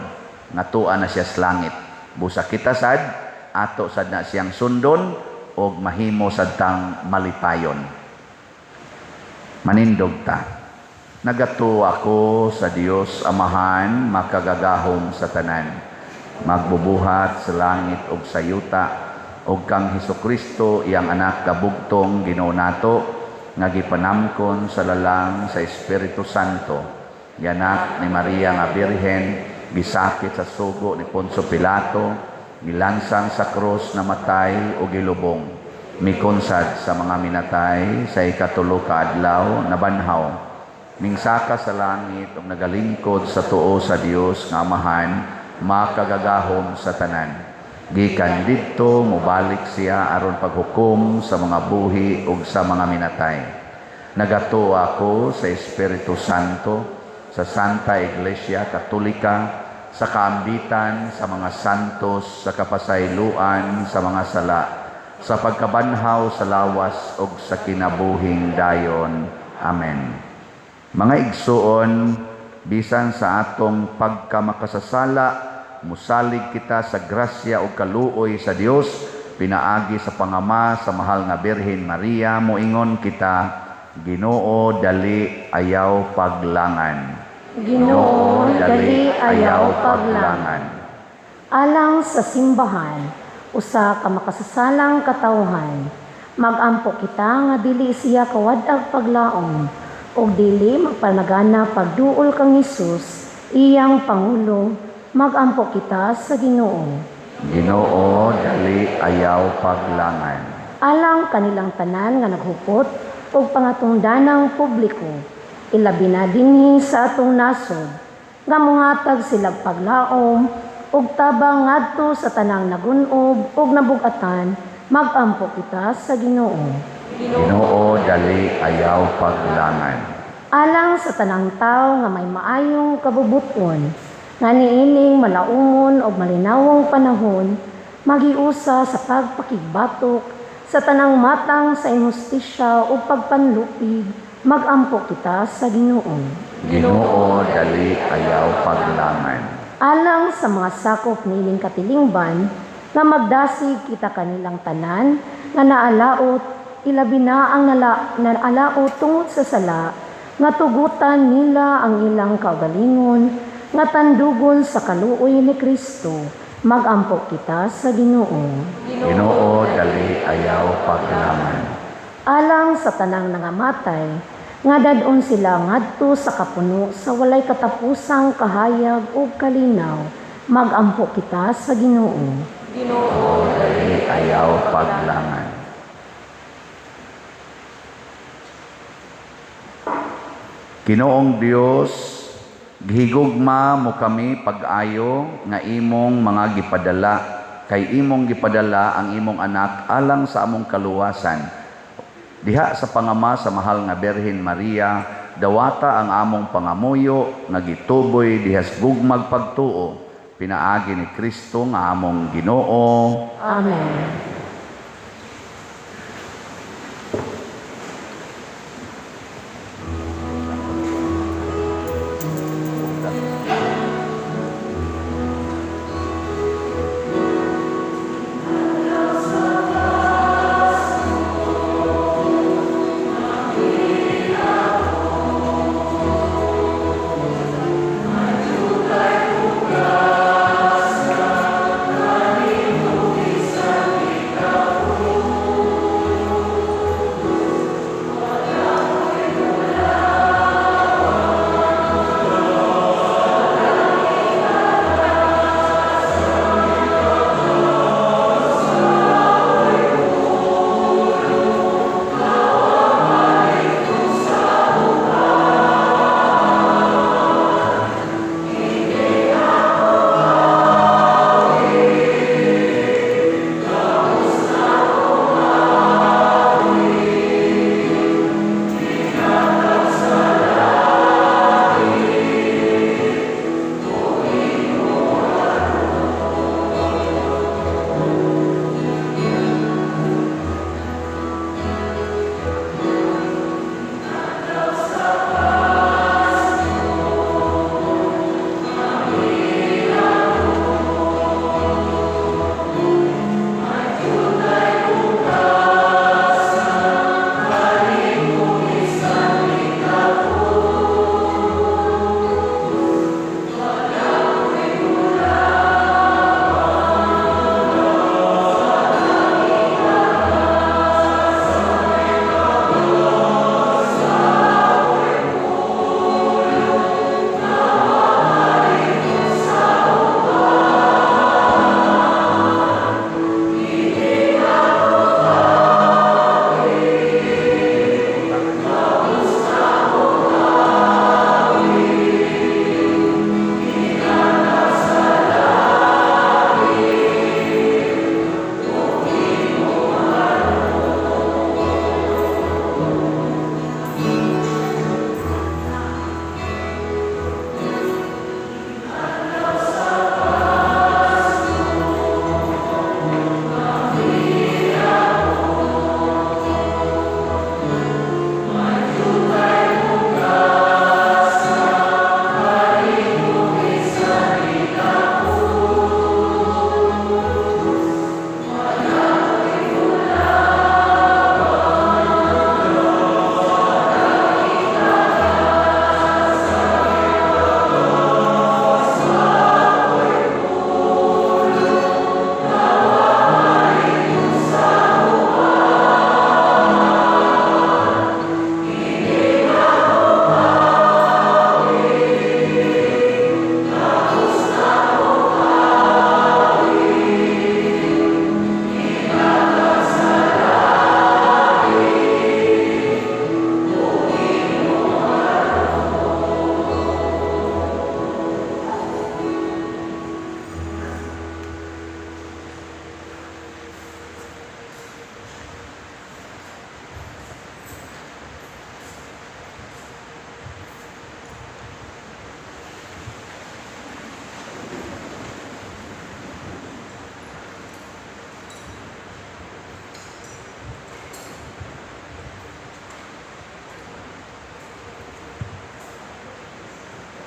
nga tua na siya sa langit. Busa kita sad, ato sad na siyang sundon og mahimo sad tang malipayon. Manindog ta. Nagatuo ako sa Dios Amahan, makagagahom sa tanan, magbubuhat sa langit ug sa yuta, ug kang Hesukristo, iyang anak kabugtong, Ginoo nato, nga gipanamkon sa lalang sa Espiritu Santo, gianak ni Maria nga Birhen, gisakit sa sugo ni Poncio Pilato, gilansang sa krus, namatay ug gilubong, mikonsad sa mga minatay, sa ikatulo ka adlaw nabanhaw, mingsaka sa langit ug nagalingkod sa tuo sa Dios nga Amahan, makagagahom sa tanan. Gikan didto mobalik siya aron paghukom sa mga buhi ug sa mga minatay. Nagatuo ako sa Espiritu Santo, sa Santa Iglesia Katolika, sa kaambitan sa mga santos, sa kapasayloan sa mga sala, sa pagkabanhaw sa lawas ug sa kinabuhing dayon. Amen. Mga igsuon, bisan sa atong pagkamakasasala, musalig kita sa grasya ug kaluoy sa Dios pinaagi sa pangama sa mahal nga Birhen Maria. Moingon kita, "Ginoo, dali, ayaw paglangan." Ginoo, dali, ayaw paglangan. Alang sa simbahan, usa ka makasasalang katawhan, mag-ampo kita nga dili siya kawad-ag paglaom ug dili magpanagana pagduol kang Hesus, iyang pangulo. Mag-ampo kita sa Ginoo. Ginoo, dali, ayaw paglangan. Alang kanilang tanan nga naghupot ug pangatungdanang publiko, ilabi na dinhi sa atong nasod, nga mohatag sila paglaom ug tabang ngadto sa tanang nagun-ob ug nabug-atan, magampo kita sa Ginoo. Ginoo, dali ayaw paglangan. Alang sa tanang tawo nga may maayong kabubuton, nga niining malaumon o malinawong panahon, magiusa sa pagpakigbatok sa tanang matang sa inhustisya o pagpanlupig, magampo kita sa Ginoo. Ginoo, dali ayaw paglangan. Alang sa mga sakop niining katilingban, nga magdasig kita kanilang tanan, nga naalaot, ilabi na ang naalaot tungod sa sala, nga tugutan nila ang ilang kaugalingon, nga tandugon sa kaluoy ni Kristo, magampo kita sa Ginoo. Ginoo, dali ayaw paglangan. Alang sa tanang nangamatay, nga dad-on sila ngadto sa kapuno sa walay katapusang kahayag ug kalinaw, magampo kita sa Ginoo. Ginoo, Dali ayaw paglangan. Ginoong Dios, gihigugma mo kami pag-ayo nga imong mga gipadala, kay imong gipadala ang imong anak alang sa among kaluwasan. Diha sa pangama sa mahal nga Birhen Maria, dawata ang among pangamuyo nga gituboy diha sa gugmag pagtuo, pinaagi ni Kristo nga among Ginoo. Amen.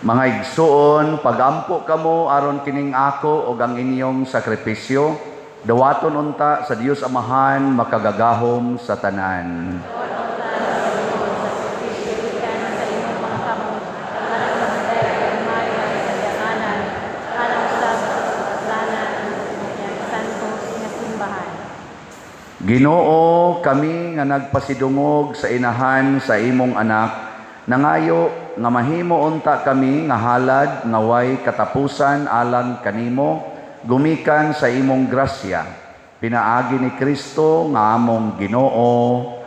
Mga igsuon, pagampo kamo aron kining ako og ang inyong sakripisyo, dawaton unta sa Dios Amahan makagagahom sa tanan. Ginoo, kami nga nagpasidungog sa inahan sa imong anak, nangayo nga mahimo unta kami nga halad nga way katapusan alang kanimo, gumikan sa imong grasya. Pinaagi ni Kristo nga among Ginoo.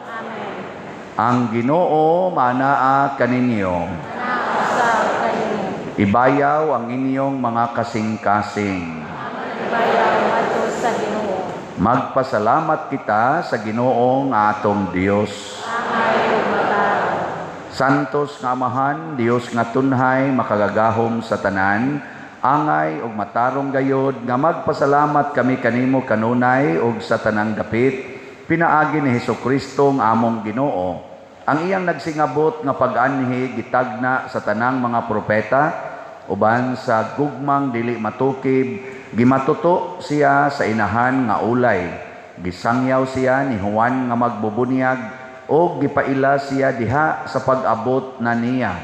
Amen. Ang Ginoo manaa kaninyo. Usab kanimo. Ibayaw ang inyong mga kasing-kasing. Ibayaw ngadto sa Ginoo. Magpasalamat kita sa Ginoo nga atong Dios. Angay ug matarong. Santos nga Amahan, Dios nga tunhay, makagagahom sa tanan, angay ug matarong gayod nga magpasalamat kami kanimo kanunay ug sa tanang dapit, pinaagi ni Hesukristo nga among Ginoo. Ang iyang nagsingabot nga pag-anhi gitagna sa tanang mga propeta, uban sa gugmang dili matukib, gimatuto siya sa inahan nga ulay. Gisangyaw siya ni Juan nga magbubunyag, o gipaila siya diha sa pag-abot na niya.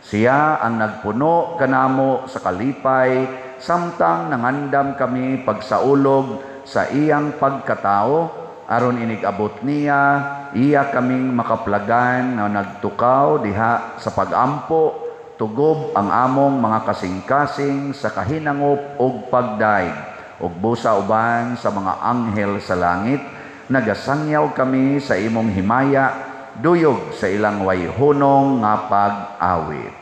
Siya ang nagpuno kanamo sa kalipay, samtang nangandam kami pagsaulog sa iyang pagkatao, aron inig-abot niya, iya kaming makaplagan nga nagtukaw diha sa pag-ampo, tugob ang among mga kasing-kasing sa kahinangop ug pagdaig, ug busa uban sa mga anghel sa langit, nagasangyaw kami sa imong himaya, duyog sa ilang wayhunong nga pag-awit.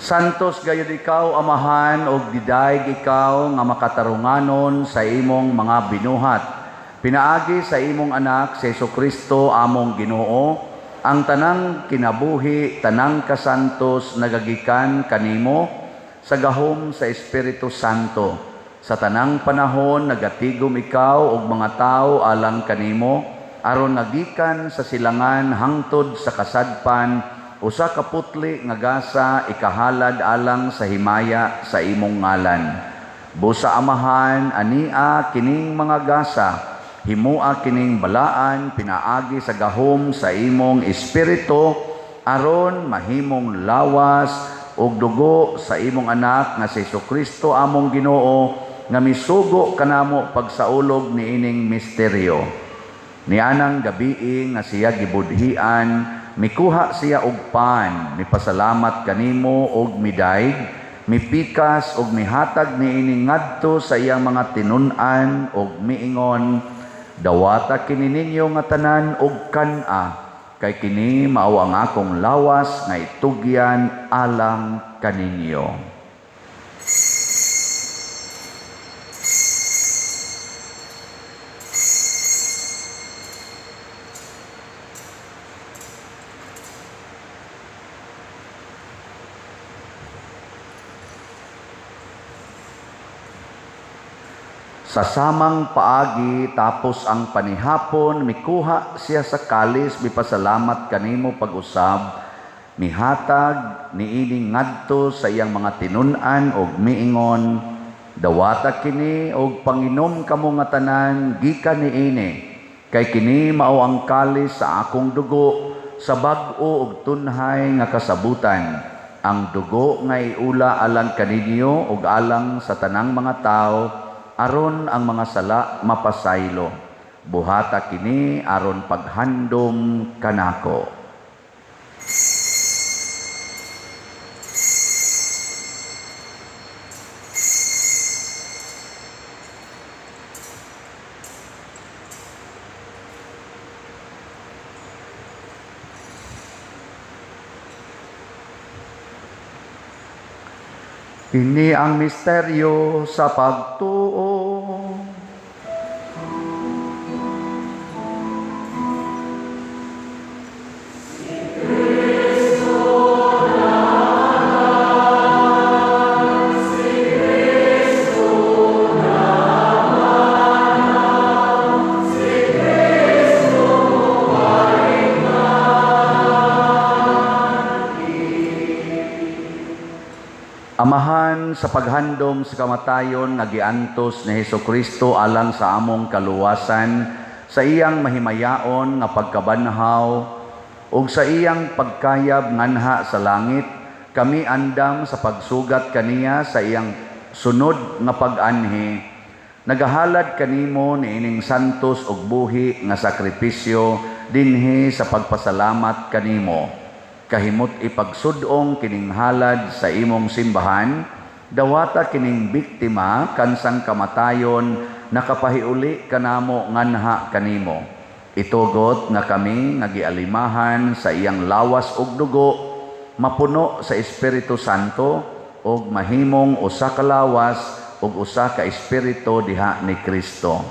Santos gayud ikaw, Amahan, og gidayeg ikaw nga makatarunganon sa imong mga binuhat. Pinaagi sa imong anak, si Hesukristo among Ginoo, ang tanang kinabuhi, tanang kasantos nagagikan kanimo sa gahom sa Espiritu Santo. Sa tanang panahon nagatigom ikaw og mga tawo alang kanimo, aron nagikan sa silangan hangtod sa kasadpan, usa ka putli nga gasa ikahalad alang sa himaya sa imong ngalan. Busa Amahan, ania kining mga gasa, himua kining balaan pinaagi sa gahom sa imong espiritu, aron mahimong lawas ug dugo sa imong anak nga si Hesukristo among Ginoo, nga misugo kanamo pagsaulog niining misteryo. Nianang gabii nga siya gibudhian, mikuha siya og pan, mipasalamat kanimo og midayeg, Mipikas og mihatag niini ngadto sa iyang mga tinun-an og miingon, dawata kini ninyo nga tanan og kan-a, kay kini mao ang akong lawas nga itugyan alang kaninyo. Sa samang paagi tapos ang panihapon, mikuha siya sa kalis, mipasalamat kanimo pag-usab, mihatag niini ngadto sa iyang mga tinun-an og miingon, dawata kini og panginom kamo nga tanan gikan niini, kay kini mao ang kalis sa akong dugo sa bag-o og tunhay nga kasabutan, ang dugo nga iula alang kaninyo ug alang sa tanang mga tawo, aron ang mga sala mapasaylo. Buhata kini aron paghandom kanako. Kini ang misteryo sa pagtuo. Amahan, sa paghandom sa kamatayon nga giantos ni Hesukristo alang sa among kaluwasan, sa iyang mahimayaon nga pagkabanhaw ug sa iyang pagkayab nganha sa langit, kami andam sa pagsugat kaniya sa iyang sunod nga pag-anhi. Nagahalad kanimo niining santos ug buhi nga sakripisyo dinhi sa pagpasalamat kanimo. Kahimot ipagsudong kining halad sa imong simbahan, dawata kining biktima kansang kamatayon nakapahiuli kanamo nganha kanimo. Itugot nga kami nga gialimahan sa iyang lawas ug dugo, mapuno sa Espiritu Santo ug mahimong usa ka lawas ug usa ka espiritu diha ni Kristo.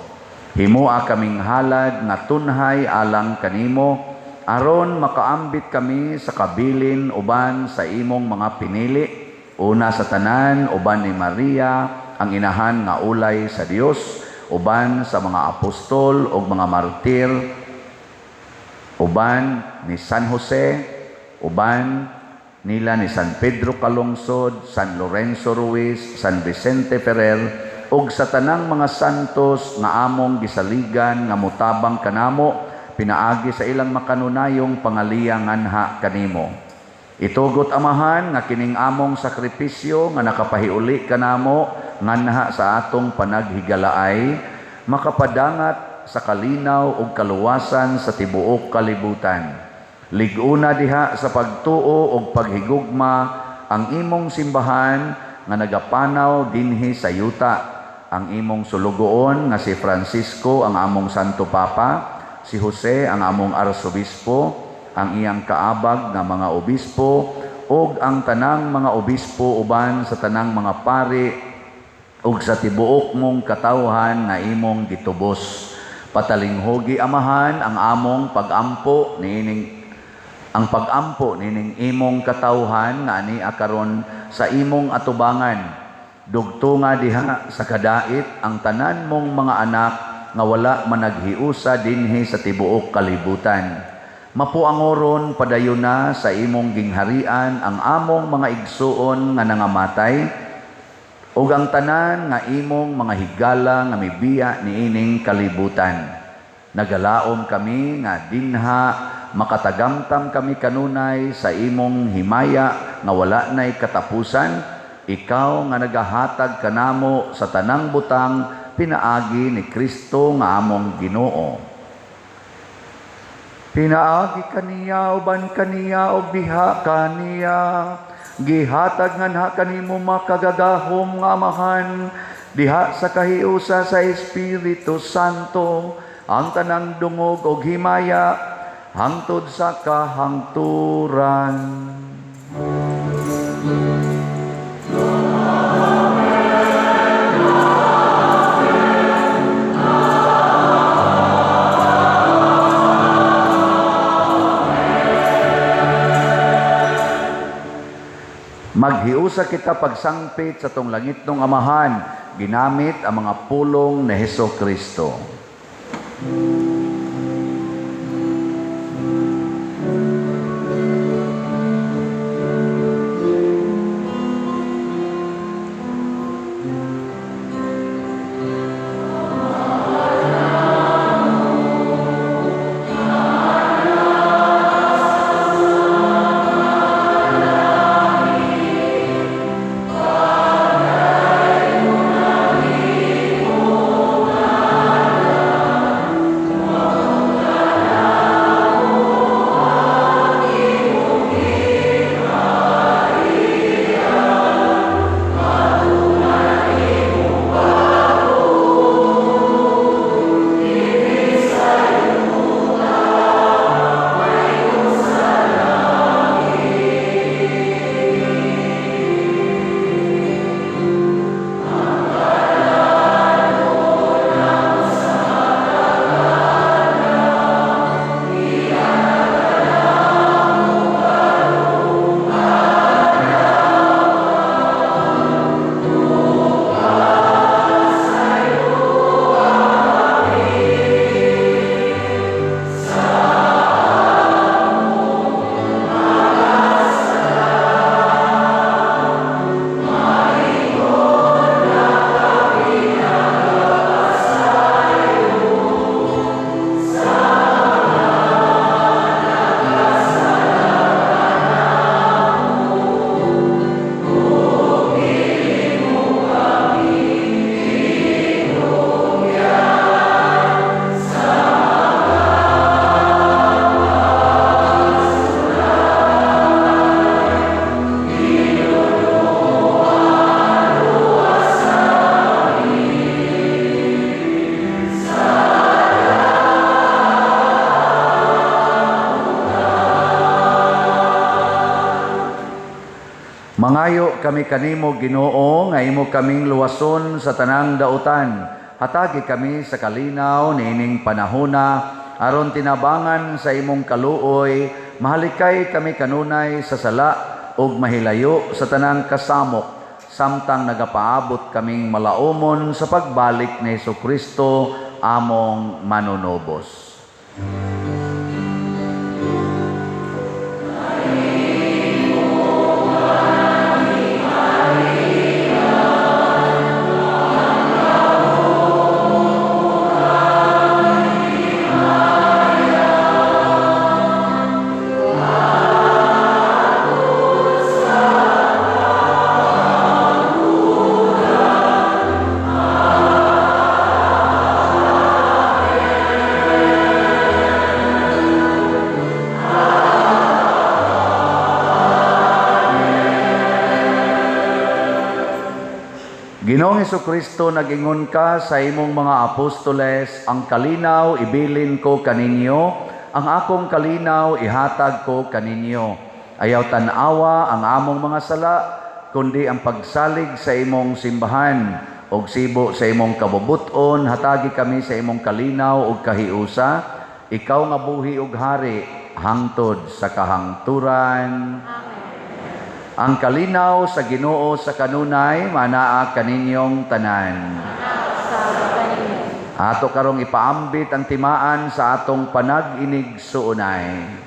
Himoa kaming halad nga tunhay alang kanimo, aron makaambit kami sa kabilin uban sa imong mga pinili, una sa tanan uban ni Maria, ang inahan nga ulay sa Dios, uban sa mga apostol ug mga martir, uban ni San Jose, uban nila ni San Pedro Calungsod, San Lorenzo Ruiz, San Vicente Ferrer, ug sa tanang mga santos nga among gisaligan nga motabang kanamo pinaagi sa ilang makanunayong pangaliya nganha kanimo. Itugot Amahan nga kining among sakripisyo nga nakapahiuli kanamo nganha sa atong panaghigalaay, makapadangat sa kalinaw ug kaluwasan sa tibuok kalibutan. Lig-una diha sa pagtuo ug paghigugma ang imong simbahan nga nagapanaw dinhi sa yuta, ang imong sulugoon nga si Francisco ang among Santo Papa, si Jose ang among arsobispo, ang iyang kaabag nga mga obispo, ug ang tanang mga obispo uban sa tanang mga pari ug sa tibuok mong katawhan nga imong gitubos. Patalinghugi Amahan ang among pagampo niining ang pagampo nining imong katawhan nga ania karon sa imong atubangan. Dugtunga diha sa kadait ang tanan mong mga anak nga wala managhiusa dinhi sa tibuok kalibutan. Mapuangoron padayon na sa imong gingharian ang among mga igsuon nga nangamatay ug ang tanan nga imong mga higala nga mibiya niining kalibutan. Nagalaom kami nga dinha makatagamtam kami kanunay sa imong himaya nga wala nay katapusan, ikaw nga nagahatag kanamo sa tanang butang pinaagi ni Kristo nga among Ginoo. Pinaagi kaniya uban kaniya ug diha kaniya Gihatag nganha kanimo makagagahom nga Amahan, diha sa kahiusa sa Espiritu Santo, ang tanang dungog og himaya hangtod sa kahangturan. Maghiusa kita pagsangpit sa tong langitnong Amahan, ginamit ang mga pulong ni Heso Kristo. Mangayo kami kanimo, Ginoo, nga imo kaming luwason sa tanang dautan. Hatagi kami sa kalinaw niining panahona, aron tinabangan sa imong kaluoy, mahalikay kami kanunay sa sala ug mahilayo sa tanang kasamok, samtang nagapaabot kaming malaumon sa pagbalik ni Hesukristo among manunubos. Ginoong Hesukristo, nag-ingon ka sa imong mga apostoles, ang kalinaw ibilin ko kaninyo, ang akong kalinaw ihatag ko kaninyo. Ayaw tan-awa ang among mga sala, kundi ang pagsalig sa imong simbahan og sibo sa imong kabubuton, hatagi kami sa imong kalinaw ug kahiusa. Ikaw nga buhi ug hari hangtod sa kahangturan. Amen. Ang kalinaw sa Ginoo sa kanunay manaa kaninyong tanan. Ato karong ipaambit ang timaan sa atong panag-inig suunay.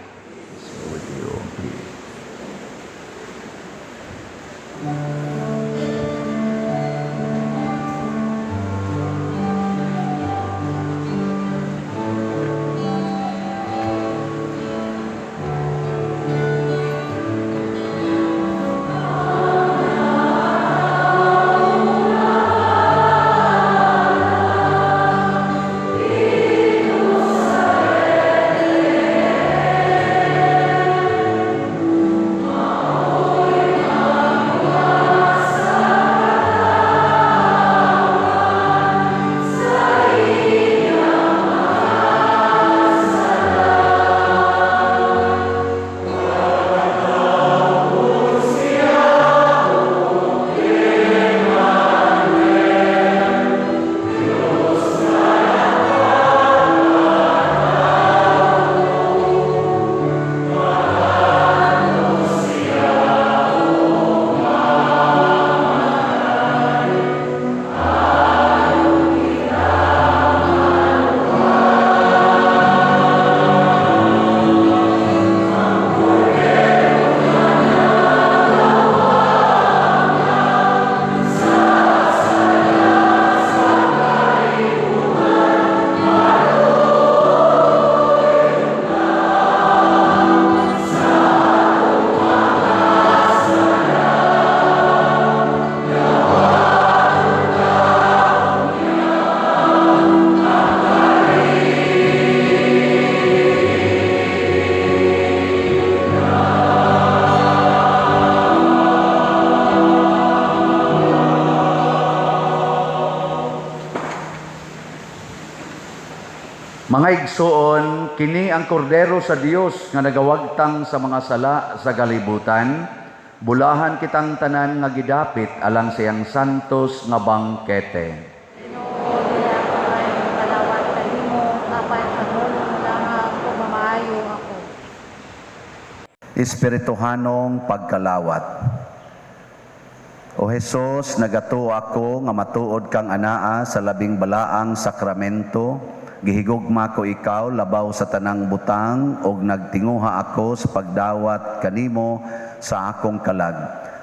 Mga igsoon, kini ang kordero sa Dios nga nagawagtang sa mga sala sa kalibutan. Bulahan kitang tanan nga gidapit alang sa iyang santos nga bangkete. Ginoo, dili ako maayo kalawat kanimo, apan pagmulong lamang ug mamaayo ako. Espirituhanong pagkalawat. O Hesus, nagatuo ako nga matuod kang anaa sa labing balaang sakramento. Gihigugma ko ikaw labaw sa tanang butang ug nagtinguha ako sa pagdawat kanimo sa akong kalag.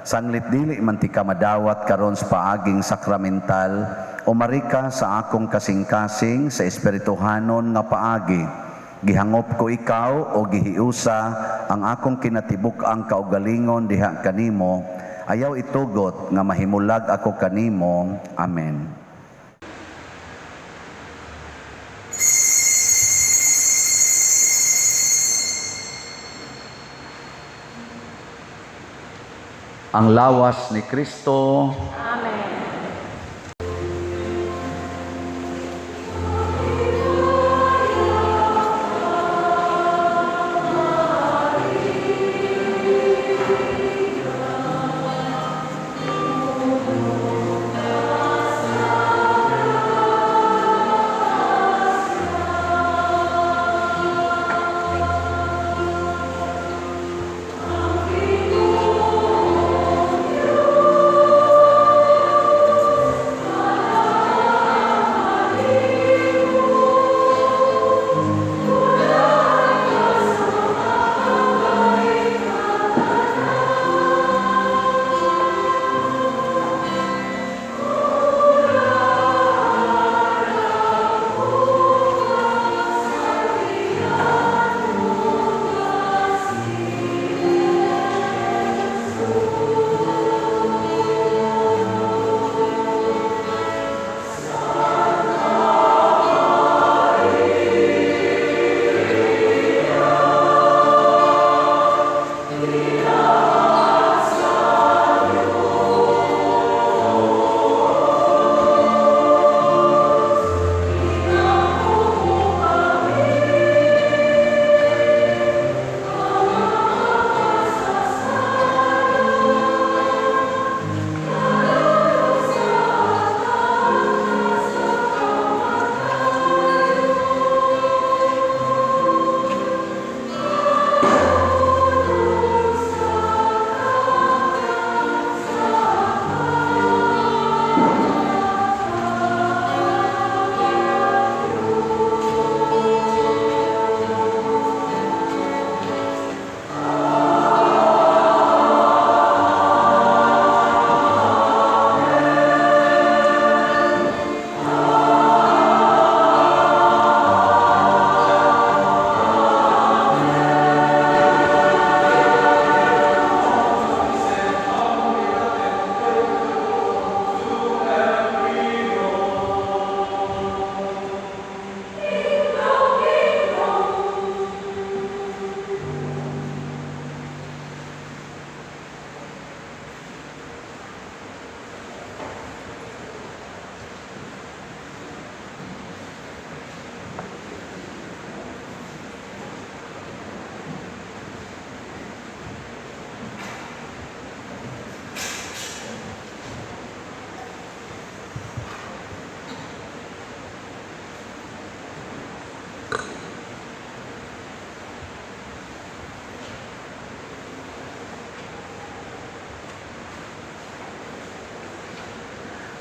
Sanglit dili man tika madawat karon sa paaging sakramental, umari ka sa akong kasing-kasing sa espirituhanon nga paagi. Gihangop ko ikaw o gihiusa ang akong kinatibuk-ang kaugalingon diha kanimo. Ayaw itugot nga mahimulag ako kanimo. Amen. Ang lawas ni Kristo. Amen.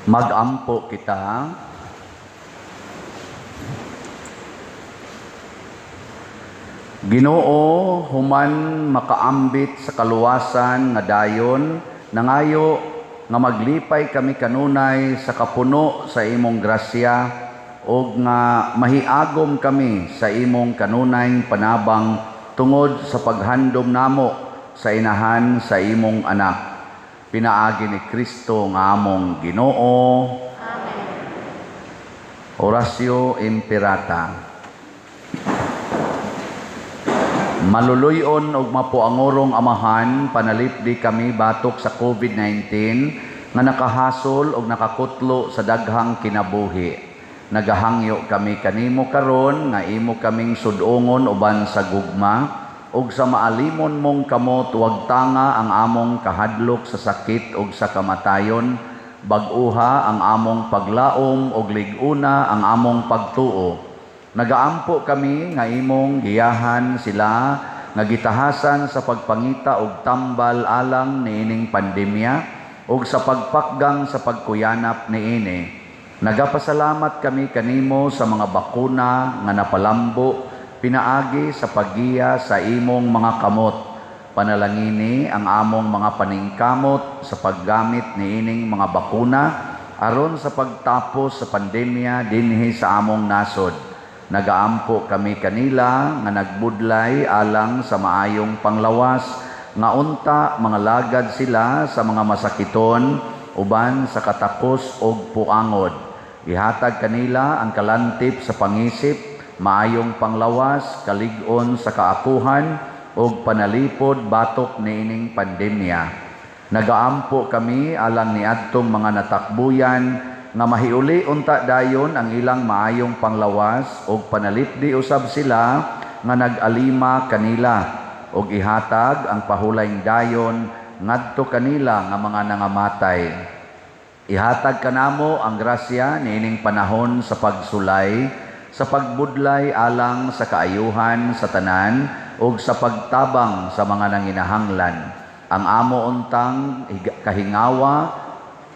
Magampo kita. Ginoo, human makaambit sa kaluwasan nga dayon, nangayo nga maglipay kami kanunay sa kapuno sa imong grasya ug nga mahiagom kami sa imong kanunayng panabang tungod sa paghandom namo sa inahan sa imong anak. Pinaagi ni Kristo nga among Ginoo. Amen. Oratio Imperata. Maluluyon og mapuangorong Amahan, panalipdi kami batok sa COVID-19 nga nakahasol og nakakutlo sa daghang kinabuhi. Nagahangyo kami kanimo karon nga imo kaming sudongon uban sa gugma ug sa maalimon mong kamot wagtanga ang among kahadlok sa sakit ug sa kamatayon. Bag-uha ang among paglaom ug lig-una ang among pagtuo. Nagaampo kami nga imong giyahan sila nga gitahasan sa pagpangita og tambal alang niining pandemya ug sa pagpakgang sa pagkuyanap niini. Nagapasalamat kami kanimo sa mga bakuna nga napalambo pinaagi sa paggiya sa imong mga kamot. Panalangini ang among mga paningkamot sa paggamit niining mga bakuna aron sa pagtapos sa pandemya dinhi sa among nasod. Nagaampo kami kanila nga nagbudlay alang sa maayong panglawas, nga unta mangalagad sila sa mga masakiton uban sa katakos og puangod. Ihatag kanila ang kalantip sa pangisip, maayong panglawas, kalig-on sa kaakuhan ug panalipod batok niining pandemya. Nagaampo kami alang niadtong mga natakbuyan nga mahiuli unta dayon ang ilang maayong panglawas ug panalipdi usab sila nga nag-alima kanila ug ihatag ang pahulayng dayon ngadto kanila nga mga nangamatay. Ihatag kanamo ang grasya niining panahon sa pagsulay, sa pagbudlay alang sa kaayuhan sa tanan ug sa pagtabang sa mga nanginahanglan. Ang amo untang kahingawa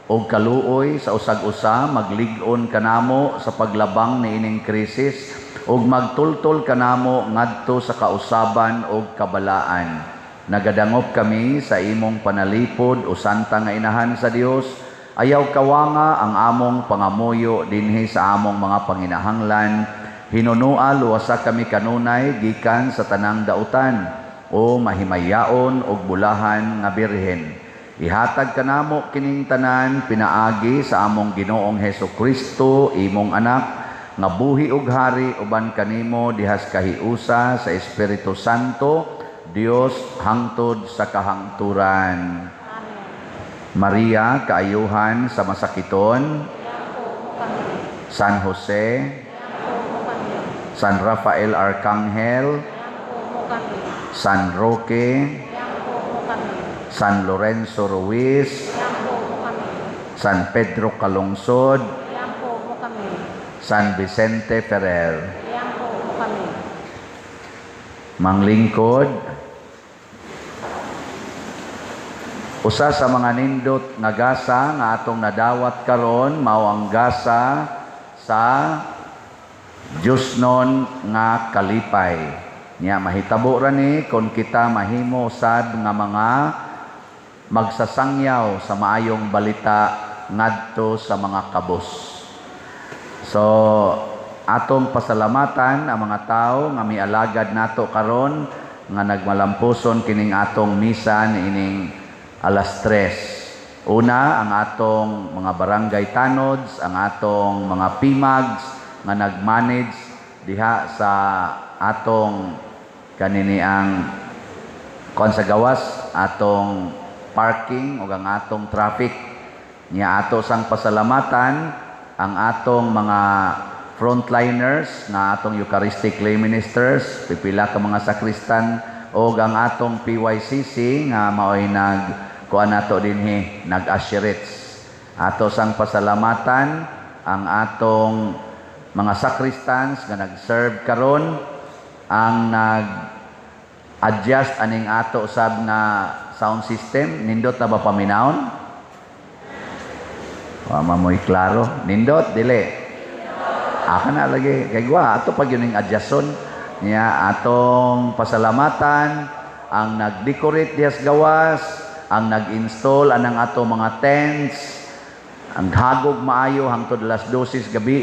og kaluoy sa usag-usa maglig-on kanamo sa paglabang niining krisis ug magtultol kanamo ngadto sa kausaban ug kabalaan. Nagadangop kami sa imong panalipod o santa nga inahan sa Dios. Ayaw kawanga ang among pangamuyo dinhi sa among mga panginahanglan. Hinunua luwasa kami kanunay gikan sa tanang dautan o mahimayaon og bulahan nga birhen. Ihatag kanamo kining tanan pinaagi sa among Ginoong Hesus Kristo, imong anak, nga buhi ug hari uban kanimo dihas kahiusa sa Espiritu Santo, Dios hangtod sa kahangturan. Maria, kaayuhan sa masakiton, San Jose, San Rafael Arcangel, San Roque, San Lorenzo Ruiz, San Pedro Calungsod, San Vicente Ferrer. Manglingkod, usa sa mga nindot nga gasa nga atong nadawat karon mao ang gasa sa Diyosnon nga kalipay. Nya mahitabo ra ni kon kita mahimo sad nga mga magsasangyaw sa maayong balita ngadto sa mga kabos. So atong pasalamatan ang mga tawo nga mialagad nato karon nga nagmalampuson kining atong misa niining alas 3. Una, ang atong mga barangay tanods, ang atong mga PIMAGs nga nag-manage diha sa atong kanini ang kuan sa gawas, atong parking ug ang atong traffic. Nya ato sang pasalamatan ang atong mga frontliners nga atong Eucharistic lay ministers, pipila ka mga sakristan ug ang atong PYCC nga maoy nag kuan nato dinhi, nag-assurance. Ato sang pasalamatan ang atong mga sacristans nga nag-serve karon, ang nag-adjust aning ato sab nga sound system. Nindot na ba paminawon? Wa mamoy klaro. Nindot dili. Aka na lagi kay gwa ato pag yun adjuston niya. Atong pasalamatan ang nag-decorate diyas gawas, ang nag-install anang ato mga tents, ang hagog maayo hangtod alas 12 gabi,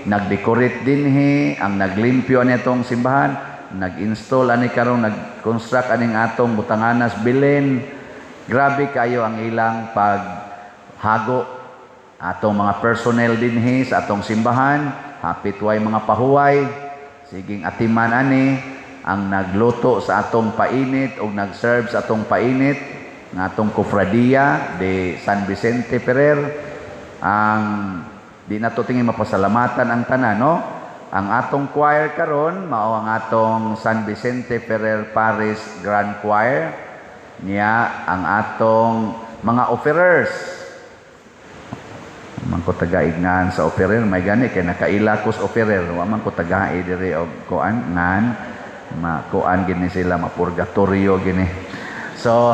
nag-decorate dinhi, ang naglimpyo ani atong simbahan, nag-install ani karon, nag-construct aning atong butanganas bilin. Grabe kayo ang ilang paghago. Atong mga personnel dinhi sa atong simbahan, hapit way mga pahuway, siging atiman ani, ang nagluto sa atong painit o nag-serve sa atong painit nga atong Kofradia de San Vicente Ferrer, ang Di na to tingi mapasalamatan ang tanan, no? Ang atong choir karon mao ang atong San Vicente Ferrer Parish Grand Choir niya, ang atong mga offerers. Man ko tagaig ngan sa offerer, may gani kay nakaila ko sa offerer, wa man ko tagai diri og kuan ngan makuan gini sila, mapurgatorio gini. So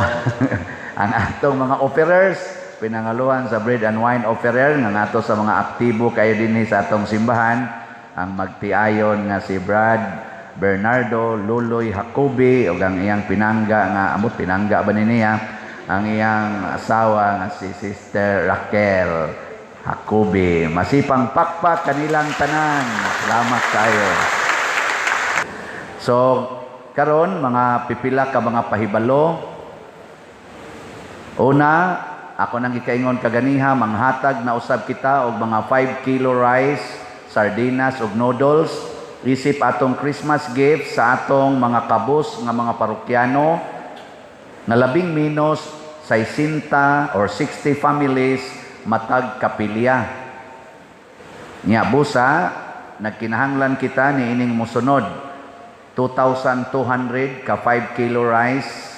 ang atong mga offerers, pinangaluhan sa bread and wine offerer nga ngato sa mga aktibo kayo dinhi sa atong simbahan, ang magtiayon nga si Brad Bernardo Luloy Jacobi ug ang iyang pinangga nga, amot, pinangga ba ni niya, ang iyang asawa nga si Sister Raquel Jacobi. Masipang pakpak kanilang tanan. Salamat kayo. So karon, mga pipila ka mga pahibalo. Una, ako nang gikaingon kaganiha, manghatag na usab kita og mga 5 kilo rice, sardinas ug noodles isip atong Christmas gift sa atong mga kabus nga mga parokyano nga labing menos 60 or 60 families matag kapilya. Nya busa, nagkinahanglan kita ni ining mosunod: 2,200 ka 5 kilo rice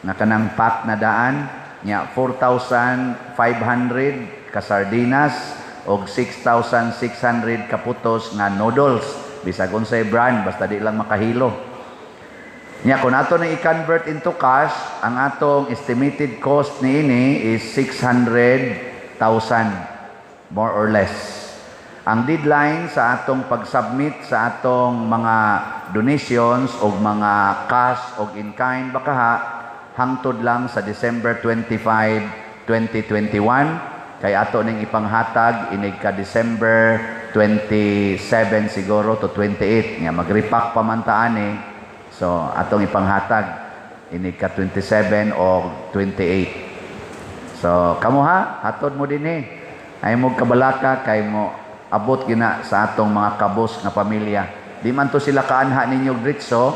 nga kanang pack na daan, nya 4,500 ka sardinas og 6,600 ka putos nga noodles, bisag unsay brand basta di lang makahilo. Nya kung ato na i-convert into cash, ang atong estimated cost niini is 600,000 more or less. Ang deadline sa atong pag-submit sa atong mga donations o mga cash o in kind bakaha, hangtod lang sa December 25, 2021, kay ato ning ipanghatag inig ka December 27 siguro to 28 nga magrepack pa man ta ani. So atong ipanghatag inig ka 27 o 28. So kamo ha, hatod mo dinhi, ay mo kabalaka kay mo abot gina sa atong mga kabos nga pamilya. Di man to sila kaanha ninyo diretso,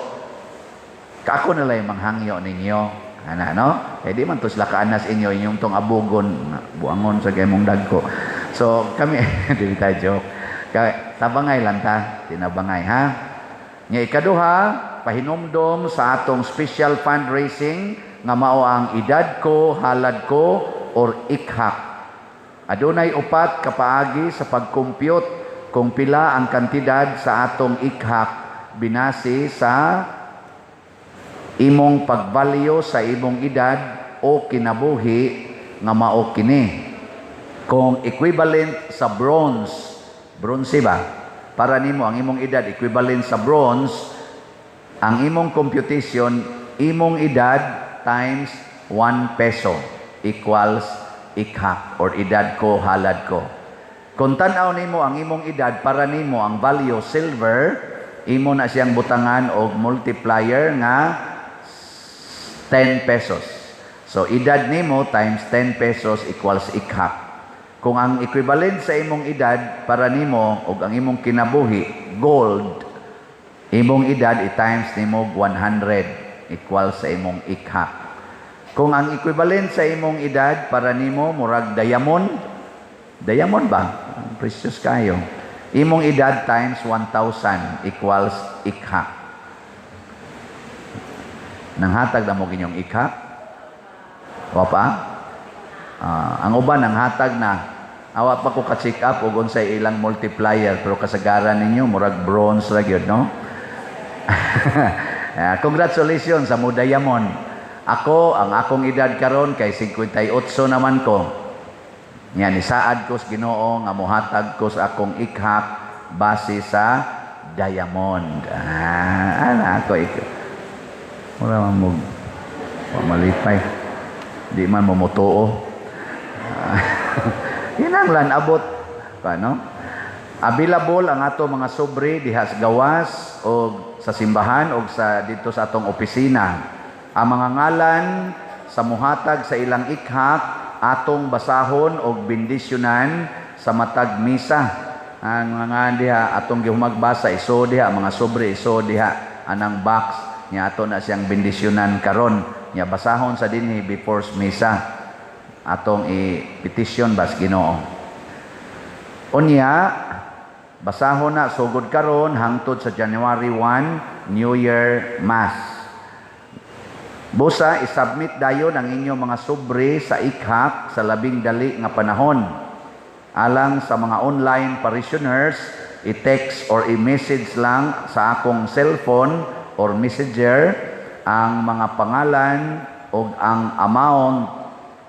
kaako na lang manghangyo ninyo ana, no? Kay di man to sila kaanas inyo, inyong tong abugon, buangon sa kay dagko. So kami dili tayo joke kay tabangay lang ta, tinabangay ha. Nya ikaduha, pahinumdom sa atong special fundraising nga mao ang Edad Ko Halad Ko or ikhak. Adunay upat ka paagi sa pag-compute kung pila ang kantidad sa atong ikhak binase sa imong pagbalyo sa imong edad o kinabuhi nga mao kini. Kung equivalent sa bronze, bronze ba? Para nimo ang imong edad equivalent sa bronze, ang imong computation, imong edad times 1 peso equals ikhak or Edad Ko Halad Ko. Kung tan-aw nimo ang imong edad, para nimo ang value silver, imo na siyang butangan og multiplier nga 10 pesos. So edad nimo times 10 pesos equals ikhak. Kung ang equivalent sa imong edad para nimo og ang imong kinabuhi gold, imong edad i-times nimo 100 equals sa imong ikhak. Kung ang equivalent sa imong edad para nimo murag diamond, diamond ba? Precious kayo. Imong edad times 1,000 equals ikhak. Nanghatag na mo ginyong ikhak? Wa pa? Ah, ang uban nanghatag na. Awa pa ko ka-check up og unsay ilang multiplier, pero kasagaran ninyo murag bronze ra gyud, no? Ah, congratulations sa mo diamond. Ako, ang akong edad karon kay 58 naman ko. Nya nisaad ko sa Ginoo nga mohatag ko sa akong ikhak base sa diamond. Ah, ana ako ik. Mura man mo wa malipay. Di man mo motuo. Hinanglan abot pa, no? Available ang ato mga sobre diha sa gawas o sa simbahan o sa dito sa atong opisina. Ang mga ngalan sa muhatag sa ilang ikhak atong basahon og bendisyonan sa matag misa. Ang mga diha atong gihumagbasa, iso diha mga sobre, iso diha anang box nya ato na siyang bendisyonan karon, nya basahon sa dinhi before misa, atong i-petition bas Ginoo. Unya, basahon na sugod karon hangtod sa January 1, New Year Mass. Busa, isubmit dayon ang inyong mga sobre sa ikhak sa labing dali nga panahon. Alang sa mga online parishioners, i-text or i-message lang sa akong cellphone or messenger ang mga pangalan o ang amount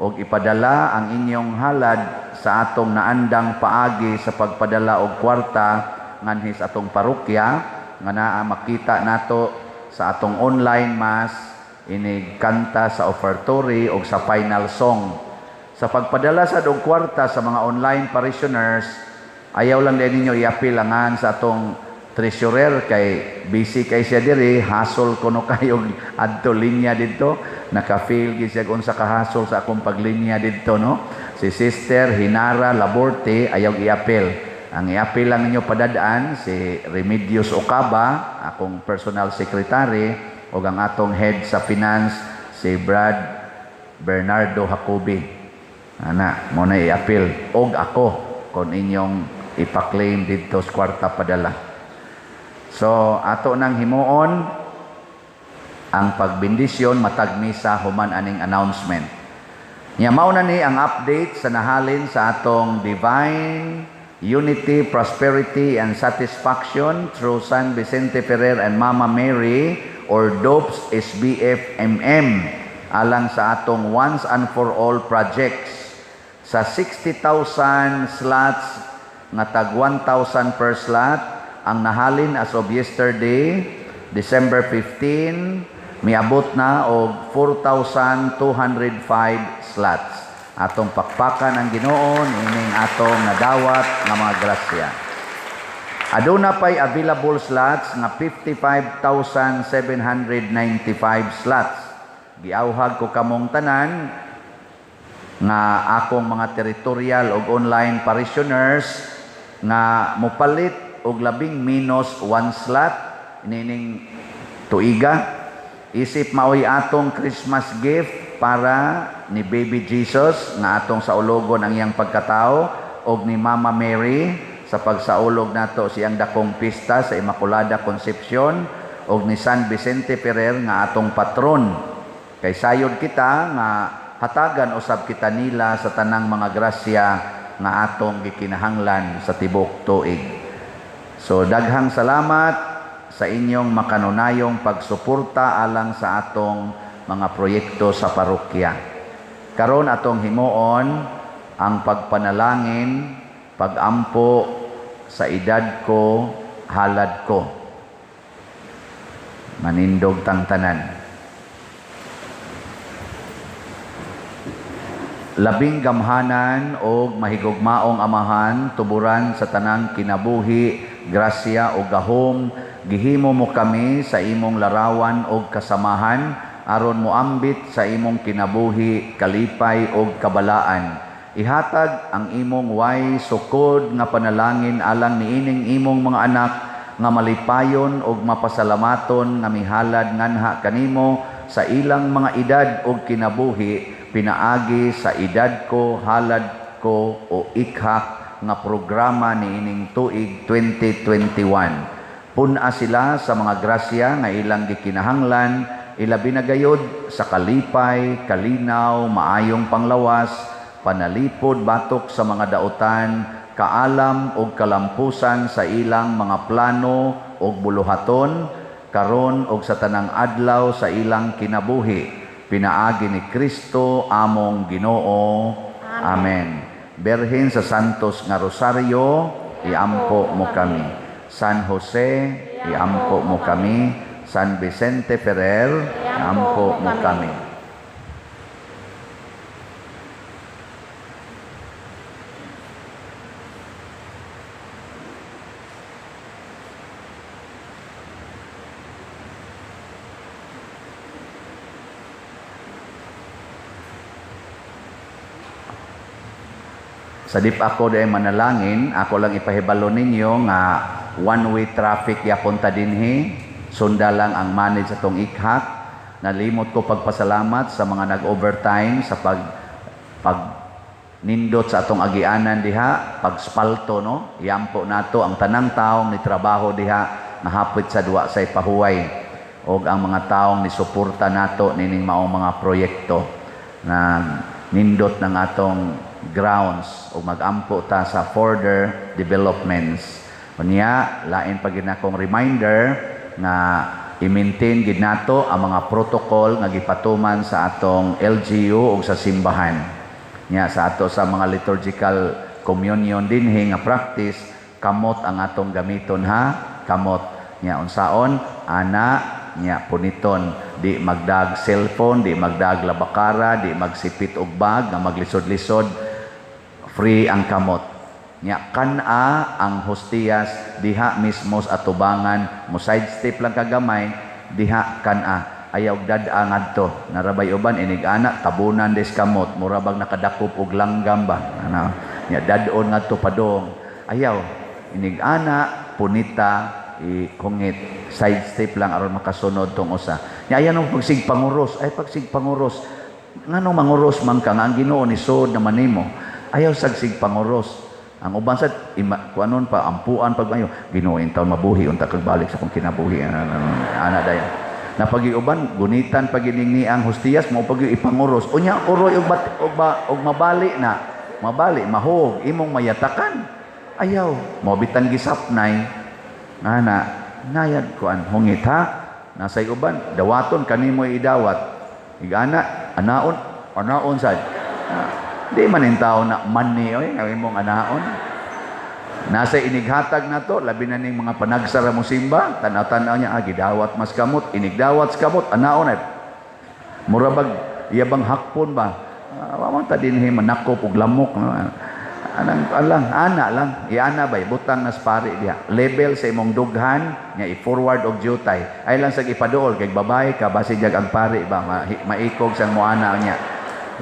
o ipadala ang inyong halad sa atong naandang paagi sa pagpadala og kwarta nganhi sa atong parokya nga naa makita nato sa atong online mass inig kanta sa offertory o sa final song. Sa pagpadala sa og kwarta sa mga online parishioners, ayaw lang din ninyo iapil angan sa atong treasurer kay busy kay siya diri, hasol kuno kayo adto linya didto, naka-feel gyud siya unsa ka hasol sa akong paglinya didto, no? Si Sister Hinara Laborte ayaw iapil. Ang iapil lang ninyo padadaan si Remedios Ocaba, akong personal secretary, ug ang atong head sa finance si Brad Bernardo Jacobi. Ana, mo na iapil og ako kon inyong ipa-claim didto sa kwarta padala. So, ato nang himuon ang pagbendisyon matag misa human aning announcement. Nya mao na ni ang update sa nahalin sa atong Divine Unity, Prosperity and Satisfaction through San Vicente Ferrer and Mama Mary or DOPS SBFMM alang sa atong Once and for All projects. Sa 60,000 slots nga tag 1,000 per slot ang nahalin as of yesterday, December 15, miabot na og 4,205 slots. Atong pakpakan ang Ginoo ining atong nadawat nga mga grasya. Aduna pay available slots nga 55,795 slots. Giawhag ko kamong tanan nga akong mga territorial ug online parishioners nga mopalit og labing minus 1 slot nining tuiga. Isip maoy atong Christmas gift para ni Baby Jesus nga atong saulogon ang iyang pagkatao og ni Mama Mary sa pagsaulog nato siyang dakong pista sa Immaculada Concepcion og ni San Vicente Ferrer nga atong patron. Kay sayod kita nga hatagan usab kita nila sa tanang mga grasya nga atong gikinahanglan sa tibok tuig. So daghang salamat sa inyong makanunayong pagsuporta alang sa atong mga proyekto sa parokya. Karon atong himuon ang pagpanalangin, pagampo sa edad ko, halad ko. Manindog tang tanan. Labing gamhanan og mahigugmaong amahan, tuburan sa tanang kinabuhi, grasya o gahom, gihimo mo kami sa imong larawan og kasamahan, aron moambit sa imong kinabuhi, kalipay og kabalaan. Ihatag ang imong way sukod nga panalangin alang niining imong mga anak nga malipayon og mapasalamaton nga mihalad nganha kanimo sa ilang mga edad og kinabuhi, pinaagi sa edad ko, halad ko o ikhak nga programa niining tuig 2021. Pun-a sila sa mga grasya nga ilang gikinahanglan, ilabi na gayod sa kalipay, kalinaw, maayong panglawas, panalipod batok sa mga dautan, kaalam og kalampusan sa ilang mga plano og buluhaton, karon og sa tanang adlaw sa ilang kinabuhi. Pinaagi ni Kristo among Ginoo. Amen. Berhin sa Santos nga Rosario, iampo mo kami. San Jose, iampo mo kami. San Vicente Ferrer, iampo mo kami. Sa dip ako dahil manalangin, ako lang ipahibalo ninyo nga one-way traffic yapon ta dinhi, sunda lang ang manage atong ikhak. Nalimot ko pagpasalamat sa mga nag-overtime sa pag Nindot sa atong agianan diha, pagspalto, no? Iampo nato ang tanang taong ni trabaho diha nga hapit sa duwa say pahuway og ang mga taong ni suporta nato nining maong mga proyekto na nindot ng atong grounds ug magampo ta sa further developments. Unya, lain pa gid akong reminder nga i-maintain gid nato ang mga protocol nga gipatuman sa atong LGU ug sa simbahan. Nya sa ato sa mga liturgical communion dinhi nga practice, kamot ang atong gamiton ha, kamot. Nya unsaon ana nya puniton, di magdag cellphone, di magdag labakara, di magsipit og bag nga maglisod-lisod, free ang kamot. Nya kan-a ang hostiyas diha mismo sa atubangan mo, side step lang kagamay diha, kan-a, ayaw dad-a ngadto. Narabay uban inig ana tabunan des kamot, mura bag nakadakop og langgam ba ana. Nya dad-on ngadto padong, ayaw. Inig ana punita, ihungit, side step lang aron makasunod tong usa. Nya ayaw nung pagsig panguros, ay pagsig panguros, nganong manguros man ka nga ang Ginoo ni sud naman nimo? Ayaw sagsig panguros. Ang uban sa ima, kuanon pa ampuan pag ayo, "Ginoo, intaw mabuhi unta kag balik sa akong kinabuhi." Ana dayon. Napagiuban gunitan pag ni ang hostiyas mo pag ipanguros. Unya uroy og bat, og, ba, og mabali na. Mabali mahog imong mayatakan. Ayaw mo bitang gisapnay. Ana nayad kuan hungit ha. Nasay uban dawaton kanimo idawat. Igana anaon anaon sad. Ah, di man intaw na money oy nga imong anaon. Nasa inighatag na to, labi na ning mga panagsara mo simba, tanaw-tanaw niya, ah, gidawat mas kamot, inigdawat sa kamot, anaon ay. Murabag, iya bang hakpon ba? Ah, wa man ta dinhi manakop og lamok. No? Anang alang, ana lang, iana ba, butang nas pari diha. Level sa imong dughan, nga i-forward og jutay. Ay lang sa ipaduol, kay babae ka, basi jag ang pari ba, maikog sang moana niya.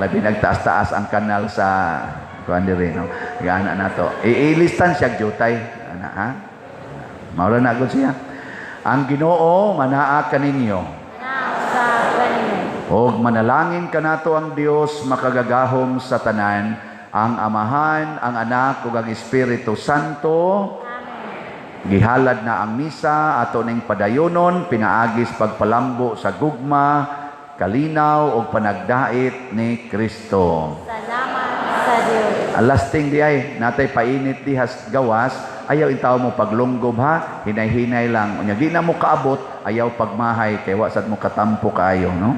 Labi nagtaas-taas ang kanal sa kuan diri, no? Gana na to. Iilistan siya jutay. Ana ha? Maura na gud siya. Ang Ginoo manaa kaninyo. Sa kanino. Og manalangin kanato ang Dios makagagahom sa tanan, ang Amahan, ang Anak ug ang Espiritu Santo. Amen. Gihalad na ang misa ato ning padayonon pinaagis pagpalambo sa gugma, kalinaw ug panagdait ni Kristo. Salamat sa Dios. Lasting di ay natay painit di has gawas, ayaw intaw mo paglunggob ha, hinay-hinay lang. Unya di na mo kaabot, ayaw pagmahay kay wa sad mo katampo kaayo, no?